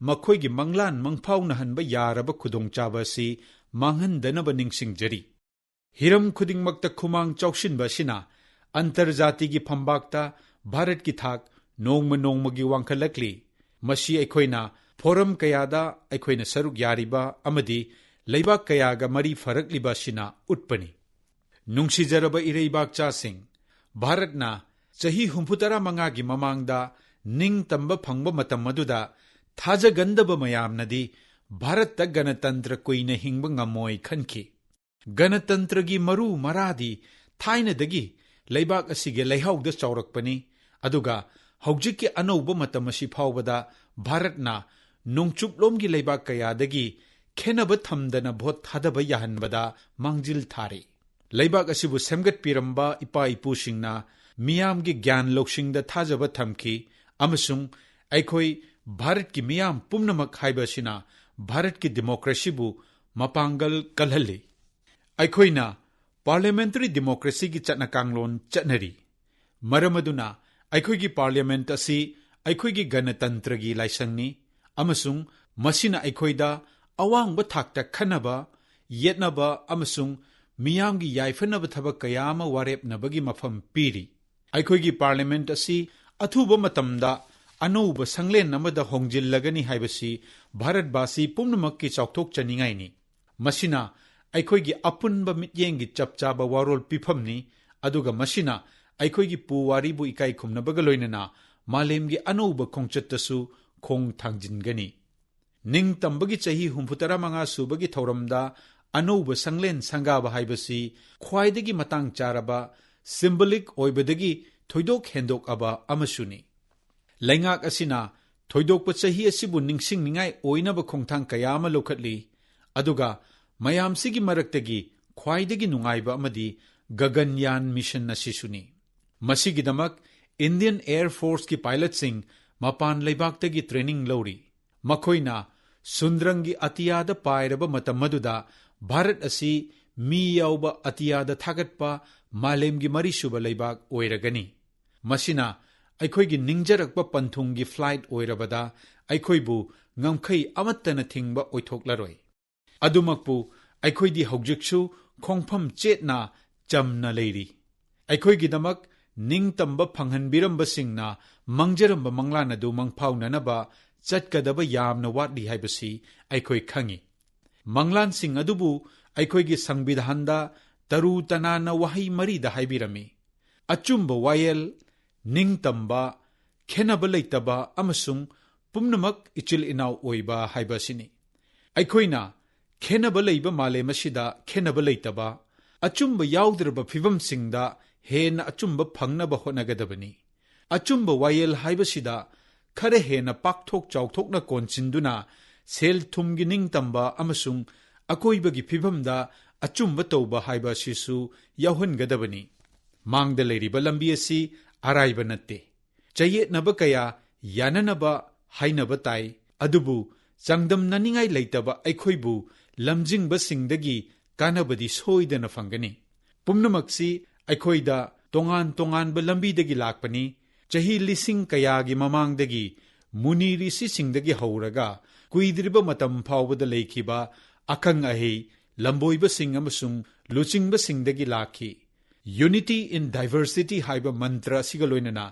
ꯃꯈꯣꯏꯒꯤ ꯃꯪꯂꯥꯟ ꯃꯪꯐꯥꯎꯅꯍꯟꯕ ꯌꯥꯔꯕ ꯈꯨꯗꯣꯡꯆꯥꯕ ꯑꯁꯤ ꯃꯥꯡꯍꯟꯗꯅꯕ ꯅꯤꯡꯁꯤꯡꯖꯔꯤ꯫ ꯍꯤꯔꯝ ꯈꯨꯗꯤꯡꯃꯛꯇ ꯈꯨꯃꯥꯡ ꯆꯥꯎꯁꯤꯟꯕ ꯑꯁꯤꯅ ꯑꯟꯇꯔꯖꯥꯇꯤꯒꯤ ꯐꯝꯕꯥꯛꯇ ꯚꯥꯔꯠꯀꯤ ꯊꯥꯛ ꯅꯣꯡꯃ ꯅꯣꯡꯃꯒꯤ ꯋꯥꯡꯈꯠꯂꯛꯂꯤ꯫ ꯃꯁꯤ ꯑꯩꯈꯣꯏꯅ forum ꯀꯌꯥꯗ ꯑꯩꯈꯣꯏꯅ ꯁꯔꯨꯛ ꯌꯥꯔꯤꯕ ꯑꯃꯗꯤ ꯂꯩꯕꯥꯛ ꯀꯌꯥꯒ ꯃꯔꯤ ꯐꯔꯛꯂꯤꯕ ꯑꯁꯤꯅ ꯎꯠꯄꯅꯤ꯫ ꯅꯨꯡꯁꯤꯖꯔꯕ ꯏꯔꯩꯕꯥꯛꯆꯥꯁꯤꯡ, ꯚꯥꯔꯠꯅ ꯆꯍꯤ ꯍꯨꯝꯐꯨ ꯇꯔꯥ ꯃꯉꯥꯒꯤ ꯃꯃꯥꯡꯗ ꯅꯤꯡꯇꯝꯕ ꯐꯪꯕ ꯃꯇꯝ ꯑꯗꯨꯗ ꯊꯥꯖꯒꯟꯗꯕ ꯃꯌꯥꯝꯅꯗꯤ ꯚꯥꯔꯠꯇ ꯒꯅꯇꯟꯇ꯭ꯔ ꯀꯨꯏꯅ ꯍꯤꯡꯕ ꯉꯝꯃꯣꯏ ꯈꯟꯈꯤ꯫ ꯒꯅꯇꯟꯇ꯭ꯔꯒꯤ ꯃꯔꯨ ꯃꯔꯥꯗꯤ ꯊꯥꯏꯅꯗꯒꯤ ꯂꯩꯕꯥꯛ ꯑꯁꯤꯒꯤ ꯂꯩꯍꯥꯎꯗ ꯆꯥꯎꯔꯛꯄꯅꯤ, ꯑꯗꯨꯒ ꯍꯧꯖꯤꯛꯀꯤ ꯑꯅꯧꯕ ꯃꯇꯝ ꯑꯁꯤ ꯐꯥꯎꯕꯗ ꯚꯥꯔꯠꯅ ꯅꯣꯡꯆꯨꯞꯂꯣꯝꯒꯤ ꯂꯩꯕꯥꯛ ꯀꯌꯥꯗꯒꯤ ꯈꯦꯟꯅꯕ ꯊꯝꯗꯅ ꯚꯣꯠ ꯊꯥꯗꯕ ꯌꯥꯍꯟꯕꯗ ꯃꯥꯡꯖꯤꯜ ꯊꯥꯔꯤ꯫ ꯂꯩꯕꯥꯛ ꯑꯁꯤꯕꯨ ꯁꯦꯝꯒꯠꯄꯤꯔꯝꯕ ꯏꯄꯥ ꯏꯄꯨꯁꯤꯡꯅ ꯃꯤꯌꯥꯝꯒꯤ ꯒ꯭ꯌꯥꯟ ꯂꯧꯁꯤꯡꯗ ꯊꯥꯖꯕ ꯊꯝꯈꯤ, ꯑꯃꯁꯨꯡ ꯑꯩꯈꯣꯏ ꯚꯥꯔꯠꯀꯤ ꯃꯤꯌꯥꯝ ꯄꯨꯝꯅꯃꯛ ꯍꯥꯏꯕ ꯑꯁꯤꯅ ꯚꯥꯔꯠꯀꯤ ꯗꯦꯃꯣꯀ꯭ꯔꯦꯁꯤꯕꯨ ꯃꯄꯥꯡꯒꯜ ꯀꯜꯍꯜꯂꯤ꯫ ꯑꯩꯈꯣꯏꯅ ꯄꯥꯔꯂꯤꯌꯥꯃꯦꯟꯇꯔꯤ ꯗꯦꯃꯣꯀ꯭ꯔꯦꯁꯤꯒꯤ ꯆꯠꯅ ꯀꯥꯡꯂꯣꯟ ꯆꯠꯅꯔꯤ꯫ ꯃꯔꯝ ꯑꯗꯨꯅ ꯑꯩꯈꯣꯏꯒꯤ ꯄꯥꯔꯂꯤꯌꯥꯃꯦꯟꯠ ꯑꯁꯤ ꯑꯩꯈꯣꯏꯒꯤ ꯒꯅꯇꯟꯇ꯭ꯔꯒꯤ ꯂꯥꯏꯁꯪꯅꯤ, ꯑꯃꯁꯨꯡ ꯃꯁꯤꯅ ꯑꯩꯈꯣꯏꯗ ꯑꯋꯥꯡꯕ ꯊꯥꯛꯇ ꯈꯟꯅꯕ, ꯌꯦꯠꯅꯕ ꯑꯃꯁꯨꯡ ꯃꯤꯌꯥꯝꯒꯤ ꯌꯥꯏꯐꯅꯕ ꯊꯕꯛ ꯀꯌꯥ ꯑꯃ ꯋꯥꯔꯦꯞꯅꯕꯒꯤ ꯃꯐꯝ ꯄꯤꯔꯤ꯫ ꯑꯩꯈꯣꯏꯒꯤ ꯄꯥꯔꯂꯤꯌꯥꯃꯦꯟꯠ ꯑꯁꯤ ꯑꯊꯨꯕ ꯃꯇꯝꯗ ꯑꯅꯧꯕ ꯁꯪꯂꯦꯟ ꯑꯃꯗ ꯍꯣꯡꯖꯤꯜꯂꯒꯅꯤ ꯍꯥꯏꯕꯁꯤ ꯚꯥꯔꯠꯕꯥꯁꯤ ꯄꯨꯝꯅꯃꯛꯀꯤ ꯆꯥꯎꯊꯣꯛꯆꯅꯤꯡꯉꯥꯏꯅꯤ꯫ ꯃꯁꯤꯅ ꯑꯩꯈꯣꯏꯒꯤ ꯑꯄꯨꯟꯕ ꯃꯤꯠꯌꯦꯡꯒꯤ ꯆꯞ ꯆꯥꯕ ꯋꯥꯔꯣꯜ ꯄꯤꯐꯝꯅꯤ, ꯑꯗꯨꯒ ꯃꯁꯤꯅ ꯑꯩꯈꯣꯏꯒꯤ ꯄꯨꯋꯥꯔꯤꯕꯨ ꯏꯀꯥꯏ ꯈꯨꯝꯅꯕꯒ ꯂꯣꯏꯅꯅ ꯃꯥꯂꯦꯝꯒꯤ ꯑꯅꯧꯕ ꯈꯣꯡꯆꯠꯇꯁꯨ ꯈꯣꯡ ꯊꯥꯡꯖꯤꯟꯒꯅꯤ꯫ ꯅꯤꯡꯇꯝꯕꯒꯤ ꯆꯍꯤ ꯍꯨꯝꯐꯨꯇꯔꯥ ꯃꯉꯥ ꯁꯨꯕꯒꯤ ꯊꯧꯔꯝꯗ ꯑꯅꯧꯕ ꯁꯪꯂꯦꯟ ꯁꯪꯒꯥꯕ ꯍꯥꯏꯕꯁꯤ ꯈ꯭ꯋꯥꯏꯗꯒꯤ ꯃꯇꯥꯡ ꯆꯥꯔꯕ, ꯁꯤꯝꯕꯣꯂꯤꯛ ꯑꯣꯏꯕꯗꯒꯤ ꯊꯣꯏꯗꯣꯛ ꯍꯦꯟꯗꯣꯛꯑꯕ ꯑꯃꯁꯨꯅꯤ꯫ ꯂꯩꯉꯥꯛ ꯑꯁꯤꯅ ꯊꯣꯏꯗꯣꯛꯄ ꯆꯍꯤ ꯑꯁꯤꯕꯨ ꯅꯤꯡꯁꯤꯡꯅꯤꯡꯉꯥꯏ ꯑꯣꯏꯅꯕ ꯈꯣꯡꯊꯥꯡ ꯀꯌꯥ ꯑꯃ ꯂꯧꯈꯠꯂꯤ, ꯑꯗꯨꯒ ꯃꯌꯥꯝꯁꯤꯒꯤ ꯃꯔꯛꯇꯒꯤ ꯈ꯭ꯋꯥꯏꯗꯒꯤ ꯅꯨꯡꯉꯥꯏꯕ ꯑꯃꯗꯤ ꯒꯒꯟꯌꯥꯟ ꯃꯤꯁꯟ ꯑꯁꯤꯁꯨꯅꯤ꯫ ꯃꯁꯤꯒꯤꯗꯃꯛ ꯏꯟꯗꯤꯌꯟ ꯑꯦꯌꯔ ꯐꯣꯔꯁꯀꯤ ꯄꯥꯏꯂꯠꯁꯤꯡ ꯃꯄꯥꯟ ꯂꯩꯕꯥꯛꯇꯒꯤ ꯇ꯭ꯔꯦꯅꯤꯡ ꯂꯧꯔꯤ꯫ ꯃꯈꯣꯏꯅ ꯁꯨꯟꯗ꯭ꯔꯪꯒꯤ ꯑꯇꯤꯌꯥꯗ ꯄꯥꯏꯔꯕ ꯃꯇꯝ ꯑꯗꯨꯗ ꯚꯥꯔꯠ ꯑꯁꯤ ꯃꯤ ꯌꯥꯎꯕ ꯑꯇꯤꯌꯥꯗ ꯊꯥꯒꯠꯄ ꯃꯥꯂꯦꯝꯒꯤ ꯃꯔꯤꯁꯨꯕ ꯂꯩꯕꯥꯛ ꯑꯣꯏꯔꯒꯅꯤ꯫ ꯃꯁꯤꯅ ꯑꯩꯈꯣꯏꯒꯤ ꯅꯤꯡꯖꯔꯛꯄ ꯄꯟꯊꯨꯡꯒꯤ ꯐ꯭ꯂꯥꯏꯠ ꯑꯣꯏꯔꯕꯗ ꯑꯩꯈꯣꯏꯕꯨ ꯉꯝꯈꯩ ꯑꯃꯠꯇꯅ ꯊꯤꯡꯕ ꯑꯣꯏꯊꯣꯛꯂꯔꯣꯏ꯫ ꯑꯗꯨꯃꯛꯄꯨ ꯑꯩꯈꯣꯏꯗꯤ ꯍꯧꯖꯤꯛꯁꯨ ꯈꯣꯡꯐꯝ ꯆꯦꯠꯅ ꯆꯝꯅ ꯂꯩꯔꯤ꯫ ꯑꯩꯈꯣꯏꯒꯤꯗꯃꯛ ꯅꯤꯡꯇꯝꯕ ꯐꯪꯍꯟꯕꯤꯔꯝꯕꯁꯤꯡꯅ ꯃꯪꯖꯔꯝꯕ ꯃꯪꯂꯥꯟ ꯑꯗꯨ ꯃꯪꯐꯥꯎꯅꯅꯕ ꯆꯠꯀꯗꯕ ꯌꯥꯝꯅ ꯋꯥꯠꯂꯤ ꯍꯥꯏꯕꯁꯤ ꯑꯩꯈꯣꯏ ꯈꯪꯏ꯫ ꯃꯪꯂꯥꯟꯁꯤꯡ ꯑꯗꯨꯕꯨ ꯑꯩꯈꯣꯏꯒꯤ ꯁꯪꯕꯤꯙꯥꯟꯗ ꯇꯔꯨ ꯇꯅꯥꯟꯅ ꯋꯥꯍꯩ ꯃꯔꯤꯗ ꯍꯥꯏꯕꯤꯔꯝꯃꯤ: ꯑꯆꯨꯝꯕ ꯋꯥꯌꯦꯜ, ꯅꯤꯡꯇꯝꯕ, ꯈꯦꯟꯅꯕ ꯂꯩꯇꯕ ꯑꯃꯁꯨꯡ ꯄꯨꯝꯅꯃꯛ ꯏꯆꯤꯜ ꯏꯅꯥꯎ ꯑꯣꯏꯕ ꯍꯥꯏꯕ ꯑꯁꯤꯅꯤ꯫ ꯑꯩꯈꯣꯏꯅ ꯈꯦꯟꯅꯕ ꯂꯩꯕ ꯃꯥꯂꯦꯝ ꯑꯁꯤꯗ ꯈꯦꯟꯅꯕ ꯂꯩꯇꯕ, ꯑꯆꯨꯝꯕ ꯌꯥꯎꯗ꯭ꯔꯕ ꯐꯤꯕꯝꯁꯤꯡꯗ ꯍꯦꯟꯅ ꯑꯆꯨꯝꯕ ꯐꯪꯅꯕ ꯍꯣꯠꯅꯒꯗꯕꯅꯤ꯫ ꯑꯆꯨꯝꯕ ꯋꯥꯌꯦꯜ ꯍꯥꯏꯕꯁꯤꯗ ꯈꯔ ꯍꯦꯟꯅ ꯄꯥꯛꯊꯣꯛ ꯆꯥꯎꯊꯣꯛꯅ ꯀꯣꯟꯁꯤꯟꯗꯨꯅ ꯁꯦꯜ ꯊꯨꯝꯒꯤ ꯅꯤꯡꯇꯝꯕ ꯑꯃꯁꯨꯡ ꯑꯀꯣꯏꯕꯒꯤ ꯐꯤꯕꯝꯗ ꯑꯆꯨꯝꯕ ꯇꯧꯕ ꯍꯥꯏꯕ ꯑꯁꯤꯁꯨ ꯌꯥꯎꯍꯟꯒꯗꯕꯅꯤ꯫ ꯃꯥꯡꯗ ꯂꯩꯔꯤꯕ ꯂꯝꯕꯤ ꯑꯁꯤ ꯑꯔꯥꯏꯕ ꯅꯠꯇꯦ꯫ ꯆꯌꯦꯠꯅꯕ ꯀꯌꯥ ꯌꯥꯅꯅꯕ ꯍꯥꯏꯅꯕ ꯇꯥꯏ, ꯑꯗꯨꯕꯨ ꯆꯥꯡꯗꯝꯅꯅꯤꯡꯉꯥꯏ ꯂꯩꯇꯕ ꯑꯩꯈꯣꯏꯕꯨ ꯂꯝꯖꯤꯡꯕꯁꯤꯡꯗꯒꯤ ꯀꯥꯟꯅꯕꯗꯤ ꯁꯣꯏꯗꯅ ꯐꯪꯒꯅꯤ꯫ ꯄꯨꯝꯅꯃꯛꯁꯤ ꯑꯩꯈꯣꯏꯗ ꯇꯣꯉꯥꯟ ꯇꯣꯉꯥꯟꯕ ꯂꯝꯕꯤꯗꯒꯤ ꯂꯥꯛꯄꯅꯤ꯫ ꯆꯍꯤ ꯂꯤꯁꯤꯡ ꯀꯌꯥꯒꯤ ꯃꯃꯥꯡꯗꯒꯤ ꯃꯨꯅꯤ ꯔꯤꯁꯤꯁꯤꯡꯗꯒꯤ ꯍꯧꯔꯒ ꯀꯨꯏꯗ꯭ꯔꯤꯕ ꯃꯇꯝ ꯐꯥꯎꯕꯗ ꯂꯩꯈꯤꯕ ꯑꯈꯪ ꯑꯍꯩ, ꯂꯝꯕꯣꯏꯕꯁꯤꯡ ꯑꯃꯁꯨꯡ ꯂꯨꯆꯤꯡꯕꯁꯤꯡꯗꯒꯤ ꯂꯥꯛꯈꯤ꯫ Unity in Diversity ꯍꯥꯏꯕ ꯃꯟꯇ꯭ꯔ ꯑꯁꯤꯒ ꯂꯣꯏꯅꯅ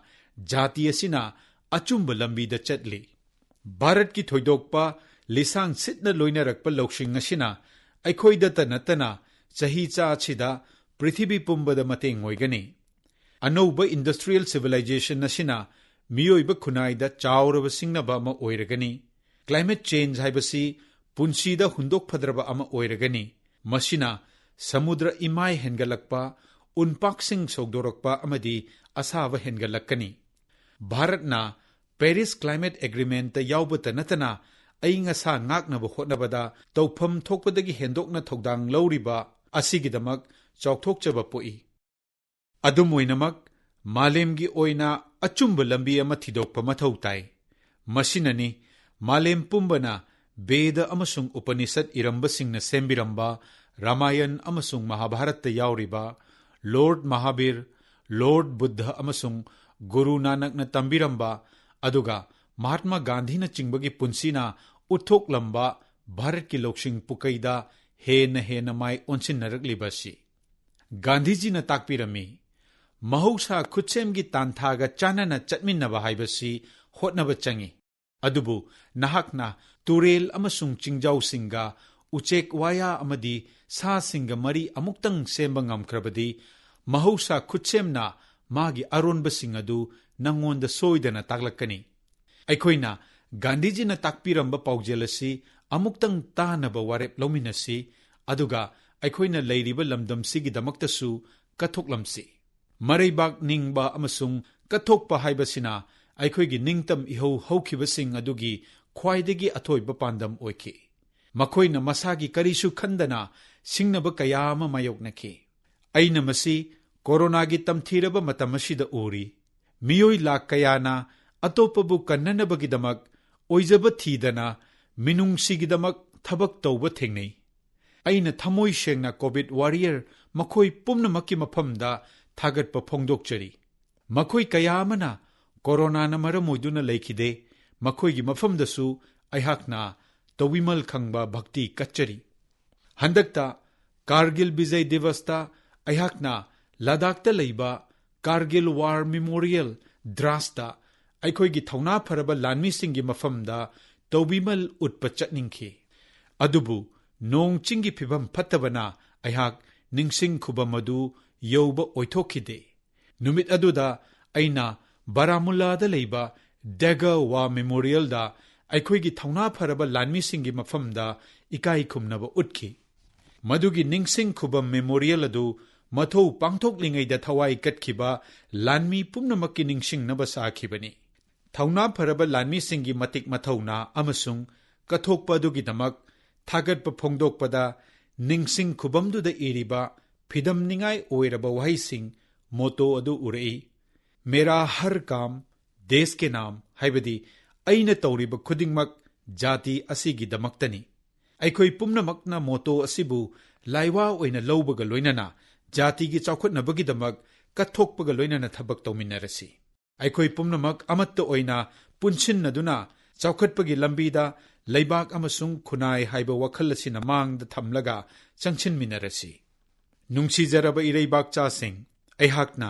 ꯖꯥꯇꯤ ꯑꯁꯤꯅ ꯑꯆꯨꯝꯕ ꯂꯝꯕꯤꯗ ꯆꯠꯂꯤ꯫ ꯚꯥꯔꯠꯀꯤ ꯊꯣꯏꯗꯣꯛꯄ ꯂꯤꯁꯥꯡ ꯁꯤꯠꯅ ꯂꯣꯏꯅꯔꯛꯄ ꯂꯧꯁꯤꯡ ꯑꯁꯤꯅ ꯑꯩꯈꯣꯏꯗꯇ ꯅꯠꯇꯅ ꯆꯍꯤꯆꯥ ꯑꯁꯤꯗ ꯄ꯭ꯔꯤꯊꯤꯕꯤ ꯄꯨꯝꯕꯗ ꯃꯇꯦꯡ ꯑꯣꯏꯒꯅꯤ꯫ ꯑꯅꯧꯕ industrial civilization ꯑꯁꯤꯅ ꯃꯤꯑꯣꯏꯕ ꯈꯨꯟꯅꯥꯏꯗ ꯆꯥꯎꯔꯕ ꯁꯤꯡꯅꯕ ꯑꯃ ꯑꯣꯏꯔꯒꯅꯤ꯫ Climate change ꯍꯥꯏꯕꯁꯤ ꯄꯨꯟꯁꯤꯗ ꯍꯨꯟꯗꯣꯛꯐꯗ꯭ꯔꯕ ꯑꯃ ꯑꯣꯏꯔꯒꯅꯤ꯫ ꯃꯁꯤꯅ ꯁꯃꯨꯗ꯭ꯔ ꯏꯃꯥꯏ ꯍꯦꯟꯒꯠꯂꯛꯄ, ꯎꯟꯄꯥꯛꯁꯤꯡ ꯁꯧꯗꯣꯔꯛꯄ ꯑꯃꯗꯤ ꯑꯁꯥꯕ ꯍꯦꯟꯒꯠꯂꯛꯀꯅꯤ꯫ ꯚꯥꯔꯠꯅ Paris Climate Agreement ꯌꯥꯎꯕꯇ ꯅꯠꯇꯅ ꯑꯏꯪ ꯑꯁꯥ ꯉꯥꯛꯅꯕ ꯍꯣꯠꯅꯕꯗ ꯇꯧꯐꯝ ꯊꯣꯛꯄꯗꯒꯤ ꯍꯦꯟꯗꯣꯛꯅ ꯊꯧꯗꯥꯡ ꯂꯧꯔꯤꯕ ꯑꯁꯤꯒꯤꯗꯃꯛ ꯆꯥꯎꯊꯣꯛꯆꯕ ꯄꯣꯛꯏ꯫ ꯑꯗꯨꯝ ꯑꯣꯏꯅꯃꯛ, ꯃꯥꯂꯦꯝꯒꯤ ꯑꯣꯏꯅ ꯑꯆꯨꯝꯕ ꯂꯝꯕꯤ ꯑꯃ ꯊꯤꯗꯣꯛꯄ ꯃꯊꯧ ꯇꯥꯏ꯫ ꯃꯁꯤꯅꯅꯤ ꯃꯥꯂꯦꯝ ꯄꯨꯝꯕꯅ ꯕꯦꯗ ꯑꯃꯁꯨꯡ ꯎꯄꯅꯤꯁꯠ ꯏꯔꯝꯕꯁꯤꯡꯅ ꯁꯦꯝꯕꯤꯔꯝꯕ ꯔꯥꯃꯥꯌꯟ ꯑꯃꯁꯨꯡ ꯃꯍꯥꯚꯥꯔꯠꯇ ꯌꯥꯎꯔꯤꯕ ꯂꯣꯔꯗ ꯃꯍꯥꯕꯤꯔ, ꯂꯣꯔꯗ ꯕꯨꯗꯙ ꯑꯃꯁꯨꯡ ꯒꯨꯔꯨ ꯅꯥꯅꯛꯅ ꯇꯝꯕꯤꯔꯝꯕ, ꯑꯗꯨꯒ ꯃꯍꯥꯠꯃꯥ ꯒꯥꯟꯙꯤꯅꯆꯤꯡꯕꯒꯤ ꯄꯨꯟꯁꯤꯅ ꯎꯠꯊꯣꯛꯂꯝꯕ ꯚꯥꯔꯠꯀꯤ ꯂꯧꯁꯤꯡ ꯄꯨꯀꯩꯗ ꯍꯦꯟꯅ ꯍꯦꯟꯅ ꯃꯥꯏ ꯑꯣꯟꯁꯤꯟꯅꯔꯛꯂꯤꯕ ꯑꯁꯤ꯫ ꯒꯥꯟꯙꯤꯖꯤꯅ ꯇꯥꯛꯄꯤꯔꯝꯃꯤ, ꯃꯍꯧꯁꯥ ꯈꯨꯠꯁꯦꯝꯒꯤ ꯇꯥꯟꯊꯥꯒ ꯆꯥꯟꯅꯅ ꯆꯠꯃꯤꯟꯅꯕ ꯍꯥꯏꯕꯁꯤ ꯍꯣꯠꯅꯕ ꯆꯪꯏ꯫ ꯑꯗꯨꯕꯨ ꯅꯍꯥꯛꯅ ꯇꯨꯔꯦꯜ ꯑꯃꯁꯨꯡ ꯆꯤꯡꯖꯥꯎꯁꯤꯡꯒ, ꯎꯆꯦꯛ ꯋꯥꯌꯥ ꯑꯃꯗꯤ ꯁꯥꯁꯤꯡꯒ ꯃꯔꯤ ꯑꯃꯨꯛꯇꯪ ꯁꯦꯝꯕ ꯉꯝꯈ꯭ꯔꯕꯗꯤ, ꯃꯍꯧꯁꯥ ꯈꯨꯠꯁꯦꯝꯅ ꯃꯥꯒꯤ ꯑꯔꯣꯟꯕꯁꯤꯡ ꯑꯗꯨ ꯅꯉꯣꯟꯗ ꯁꯣꯏꯗꯅ ꯇꯥꯛꯂꯛꯀꯅꯤ꯫ ꯑꯩꯈꯣꯏꯅ ꯒꯥꯟꯙꯤꯖꯤꯅ ꯇꯥꯛꯄꯤꯔꯝꯕ ꯄꯥꯎꯖꯦꯜ ꯑꯁꯤ ꯑꯃꯨꯛꯇꯪ ꯇꯥꯅꯕ ꯋꯥꯔꯦꯞ ꯂꯧꯃꯤꯟꯅꯁꯤ, ꯑꯗꯨꯒ ꯑꯩꯈꯣꯏꯅ ꯂꯩꯔꯤꯕ ꯂꯝꯗꯝꯁꯤꯒꯤꯗꯃꯛꯇꯁꯨ ꯀꯠꯊꯣꯛꯂꯝꯁꯤ꯫ ꯃꯔꯩꯕꯥꯛ ꯅꯤꯡꯕ ꯑꯃꯁꯨꯡ ꯀꯠꯊꯣꯛꯄ ꯍꯥꯏꯕꯁꯤꯅ ꯑꯩꯈꯣꯏꯒꯤ ꯅꯤꯡꯇꯝ ꯏꯍꯧ ꯍꯧꯈꯤꯕꯁꯤꯡ ꯑꯗꯨꯒꯤ ꯈ꯭ꯋꯥꯏꯗꯒꯤ ꯑꯊꯣꯏꯕ ꯄꯥꯟꯗꯝ ꯑꯣꯏꯈꯤ꯫ ꯃꯈꯣꯏꯅ ꯃꯁꯥꯒꯤ ꯀꯔꯤꯁꯨ ꯈꯟꯗꯅ ꯁꯤꯡꯅꯕ ꯀꯌꯥ ꯑꯃ ꯃꯥꯌꯣꯛꯅꯈꯤ꯫ ꯑꯩꯅ ꯃꯁꯤ ꯀꯣꯔꯣꯅꯥꯒꯤ ꯇꯝꯊꯤꯔꯕ ꯃꯇꯝ ꯑꯁꯤꯗ ꯎꯔꯤ꯫ ꯃꯤꯑꯣꯏ ꯂꯥꯈ ꯀꯌꯥꯅ ꯑꯇꯣꯞꯄꯕꯨ ꯀꯟꯅꯅꯕꯒꯤꯗꯃꯛ ꯑꯣꯏꯖꯕ ꯊꯤꯗꯅ ꯃꯤꯅꯨꯡꯁꯤꯒꯤꯗꯃꯛ ꯊꯕꯛ ꯇꯧꯕ ꯊꯦꯡꯅꯩ꯫ ꯑꯩꯅ ꯊꯃꯣꯏ ꯁꯦꯡꯅ ꯀꯣꯚꯤꯗ ꯋꯥꯔꯤꯌꯔ ꯃꯈꯣꯏ ꯄꯨꯝꯅꯃꯛꯀꯤ ꯃꯐꯝꯗ ꯊꯥꯒꯠꯄ ꯐꯣꯡꯗꯣꯛꯆꯔꯤ꯫ ꯃꯈꯣꯏ ꯀꯌꯥ ꯑꯃꯅ ꯀꯣꯔꯣꯅꯥꯅ ꯃꯔꯝ ꯑꯣꯏꯗꯨꯅ ꯂꯩꯈꯤꯗꯦ, ꯃꯈꯣꯏꯒꯤ ꯃꯐꯝꯗꯁꯨ ꯑꯩꯍꯥꯛꯅ ꯇꯧꯕꯤꯃꯜ ꯈꯪꯕ ꯚꯛꯇꯤ ꯀꯠꯆꯔꯤ꯫ ꯍꯟꯗꯛꯇ ꯀꯥꯔꯒꯤꯜ ꯕꯤꯖꯌ ꯗꯤꯕꯁꯇ ꯑꯩꯍꯥꯛꯅ ꯂꯗꯥꯈꯇ ꯂꯩꯕ ꯀꯥꯔꯒꯤꯜ ꯋꯥꯔ ꯃꯦꯃꯣꯔꯤꯌꯦꯜ ꯗ꯭ꯔꯥꯁꯇ ꯑꯩꯈꯣꯏꯒꯤ ꯊꯧꯅꯥ ꯐꯔꯕ ꯂꯥꯟꯃꯤꯁꯤꯡꯒꯤ ꯃꯐꯝꯗ ꯇꯧꯕꯤꯃꯜ ꯎꯠꯄ ꯆꯠꯅꯤꯡꯈꯤ꯫ ꯑꯗꯨꯕꯨ ꯅꯣꯡ ꯆꯤꯡꯒꯤ ꯐꯤꯕꯝ ꯐꯠꯇꯕꯅ ꯑꯩꯍꯥꯛ ꯅꯤꯡꯁꯤꯡ ꯈꯨꯕꯝ ꯑꯗꯨ ꯌꯧꯕ ꯑꯣꯏꯊꯣꯛꯈꯤꯗꯦ꯫ ꯅꯨꯃꯤꯠ ꯑꯗꯨꯗ ꯑꯩꯅ ꯕꯥꯔꯥꯃꯨꯜꯂꯥꯗ ꯂꯩꯕ ꯗꯦꯒ ꯋꯥ ꯃꯦꯃꯣꯔꯤꯌꯦꯜꯗ ꯑꯩꯈꯣꯏꯒꯤ ꯊꯧꯅꯥ ꯐꯔꯕ ꯂꯥꯟꯃꯤꯁꯤꯡꯒꯤ ꯃꯐꯝꯗ ꯏꯀꯥꯏ ꯈꯨꯝꯅꯕ ꯎꯠꯈꯤ꯫ ꯃꯗꯨꯒꯤ ꯅꯤꯡꯁꯤꯡ ꯈꯨꯕꯝ ꯃꯦꯃꯣꯔꯤꯌꯦꯜ ꯑꯗꯨ ꯃꯊꯧ ꯄꯥꯡꯊꯣꯛꯂꯤꯉꯩꯗ ꯊꯋꯥꯏ ꯀꯠꯈꯤꯕ ꯂꯥꯟꯃꯤ ꯄꯨꯝꯅꯃꯛꯀꯤ ꯅꯤꯡꯁꯤꯡꯅꯕ ꯁꯥꯈꯤꯕꯅꯤ꯫ ꯊꯧꯅꯥ ꯐꯔꯕ ꯂꯥꯟꯃꯤꯁꯤꯡꯒꯤ ꯃꯇꯤꯛ ꯃꯊꯧꯅꯥ ꯑꯃꯁꯨꯡ ꯀꯠꯊꯣꯛꯄ ꯑꯗꯨꯒꯤꯗꯃꯛ ꯊꯥꯒꯠꯄ ꯐꯣꯡꯗꯣꯛꯄꯗ ꯅꯤꯡꯁꯤꯡ ꯈꯨꯕꯝꯗꯨꯗ ꯏꯔꯤꯕ ꯐꯤꯗꯝꯅꯤꯡꯉꯥꯏ ꯑꯣꯏꯔꯕ ꯋꯥꯍꯩꯁꯤꯡ, ꯃꯣꯇꯣ ꯑꯗꯨ ꯎꯔꯛꯏ, "ꯃꯦꯔꯥ ꯍꯔ ꯀꯥꯝ ꯗꯦꯁ ꯀꯦ ꯅꯥꯝ", ꯍꯥꯏꯕꯗꯤ "ꯑꯩꯅ ꯇꯧꯔꯤꯕ ꯈꯨꯗꯤꯡꯃꯛ ꯖꯥꯇꯤ ꯑꯁꯤꯒꯤꯗꯃꯛꯇꯅꯤ"꯫ ꯑꯩꯈꯣꯏ ꯄꯨꯝꯅꯃꯛꯅ ꯃꯣꯇꯣ ꯑꯁꯤꯕꯨ ꯂꯥꯏꯋꯥ ꯑꯣꯏꯅ ꯂꯧꯕꯒ ꯂꯣꯏꯅꯅ ꯖꯥꯇꯤꯒꯤ ꯆꯥꯎꯈꯠꯅꯕꯒꯤꯗꯃꯛ ꯀꯠꯊꯣꯛꯄꯒ ꯂꯣꯏꯅꯅ ꯊꯕꯛ ꯇꯧꯃꯤꯟꯅꯔꯁꯤ꯫ ꯑꯩꯈꯣꯏ ꯄꯨꯝꯅꯃꯛ ꯑꯃꯠꯇ ꯑꯣꯏꯅ ꯄꯨꯟꯁꯤꯟꯅꯗꯨꯅ ꯆꯥꯎꯈꯠꯄꯒꯤ ꯂꯝꯕꯤꯗ ꯂꯩꯕꯥꯛ ꯑꯃꯁꯨꯡ ꯈꯨꯟꯅꯥꯏ ꯍꯥꯏꯕ ꯋꯥꯈꯜ ꯑꯁꯤꯅ ꯃꯥꯡꯗ ꯊꯝꯂꯒ ꯆꯪꯁꯤꯟꯃꯤꯟꯅꯔꯁꯤ꯫ ꯅꯨꯡꯁꯤꯖꯔꯕ ꯏꯔꯩꯕꯥꯛꯆꯥꯁꯤꯡ, ꯑꯩꯍꯥꯛꯅ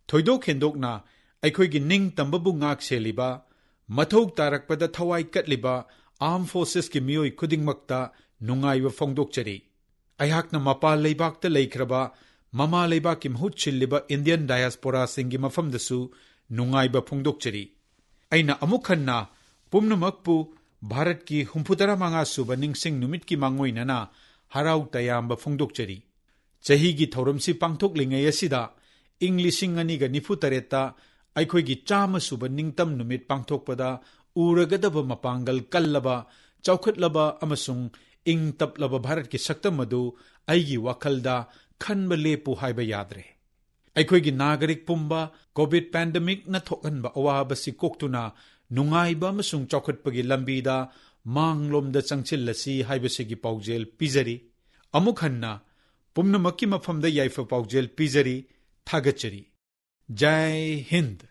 ꯊꯣꯏꯗꯣꯛ ꯍꯦꯟꯗꯣꯛꯅ ꯑꯩꯈꯣꯏꯒꯤ ꯅꯤꯡꯇꯝꯕꯕꯨ ꯉꯥꯛ ꯁꯦꯜꯂꯤꯕ, ꯃꯊꯧ ꯇꯥꯔꯛꯄꯗ ꯊꯋꯥꯏ ꯀꯠꯂꯤꯕ ꯑꯥꯔꯝ ꯐꯣꯔꯁꯦꯁꯀꯤ ꯃꯤꯑꯣꯏ ꯈꯨꯗꯤꯡꯃꯛꯇ ꯅꯨꯡꯉꯥꯏꯕ ꯐꯣꯡꯗꯣꯛꯆꯔꯤ꯫ ꯑꯩꯍꯥꯛꯅ ꯃꯄꯥꯟ ꯂꯩꯕꯥꯛꯇ ꯂꯩꯈ꯭ꯔꯕ ꯃꯃꯥ ꯂꯩꯕꯥꯛꯀꯤ ꯃꯍꯨꯠ ꯁꯤꯜꯂꯤꯕ ꯏꯟꯗꯤꯌꯟ ꯗꯥꯌꯥꯁꯄꯣꯔꯥꯁꯤꯡꯒꯤ ꯃꯐꯝꯗꯁꯨ ꯅꯨꯡꯉꯥꯏꯕ ꯐꯣꯡꯗꯣꯛꯆꯔꯤ꯫ ꯑꯩꯅ ꯑꯃꯨꯛ ꯍꯟꯅ ꯄꯨꯝꯅꯃꯛꯄꯨ ꯚꯥꯔꯠꯀꯤ ꯍꯨꯝꯐꯨꯇꯔꯥ ꯃꯉꯥ ꯁꯨꯕ ꯅꯤꯡꯁꯤꯡ ꯅꯨꯃꯤꯠꯀꯤ ꯃꯥꯡꯑꯣꯏꯅꯅ ꯍꯔꯥꯎ ꯇꯌꯥꯝꯕ ꯐꯣꯡꯗꯣꯛꯆꯔꯤ꯫ ꯆꯍꯤꯒꯤ ꯊꯧꯔꯝꯁꯤ ꯄꯥꯡꯊꯣꯛꯂꯤꯉꯩ ꯑꯁꯤꯗ ꯏꯪ ꯂꯤꯁꯤꯡ ꯑꯅꯤꯒ ꯅꯤꯐꯨ ꯇꯔꯦꯠꯇ ꯑꯩꯈꯣꯏꯒꯤ ꯆꯥꯝꯃ ꯁꯨꯕ ꯅꯤꯡꯇꯝ ꯅꯨꯃꯤꯠ ꯄꯥꯡꯊꯣꯛꯄꯗ ꯎꯔꯒꯗꯕ ꯃꯄꯥꯡꯒꯜ ꯀꯜꯂꯕ, ꯆꯥꯎꯈꯠꯂꯕ ꯑꯃꯁꯨꯡ ꯏꯪ ꯇꯞꯂꯕ ꯚꯥꯔꯠꯀꯤ ꯁꯛꯇꯝ ꯑꯗꯨ ꯑꯩꯒꯤ ꯋꯥꯈꯜꯗ ꯈꯟꯕ ꯂꯦꯞꯄꯨ ꯍꯥꯏꯕ ꯌꯥꯗ꯭ꯔꯦ꯫ ꯑꯩꯈꯣꯏꯒꯤ ꯅꯥꯒꯔꯤꯛ ꯄꯨꯝꯕ ꯀꯣꯚꯤꯗ ꯄꯦꯟꯗꯦꯃꯤꯛꯅ ꯊꯣꯛꯍꯟꯕ ꯑꯋꯥꯕꯁꯤ ꯀꯣꯛꯇꯨꯅ ꯅꯨꯡꯉꯥꯏꯕ ꯑꯃꯁꯨꯡ ꯆꯥꯎꯈꯠꯄꯒꯤ ꯂꯝꯕꯤꯗ ꯃꯥꯡꯂꯣꯝꯗ ꯆꯪꯁꯤꯜꯂꯁꯤ ꯍꯥꯏꯕꯁꯤꯒꯤ ꯄꯥꯎꯖꯦꯜ ꯄꯤꯖꯔꯤ꯫ ꯑꯃꯨꯛ ꯍꯟꯅ ꯄꯨꯝꯅꯃꯛꯀꯤ ꯃꯐꯝꯗ ꯌꯥꯏꯐ ꯄꯥꯎꯖꯦꯜ ꯄꯤꯖꯔꯤ꯫ ꯊꯥꯒꯠꯆꯔꯤ꯫ ꯖꯥꯏ ꯍꯤꯟꯗ꯫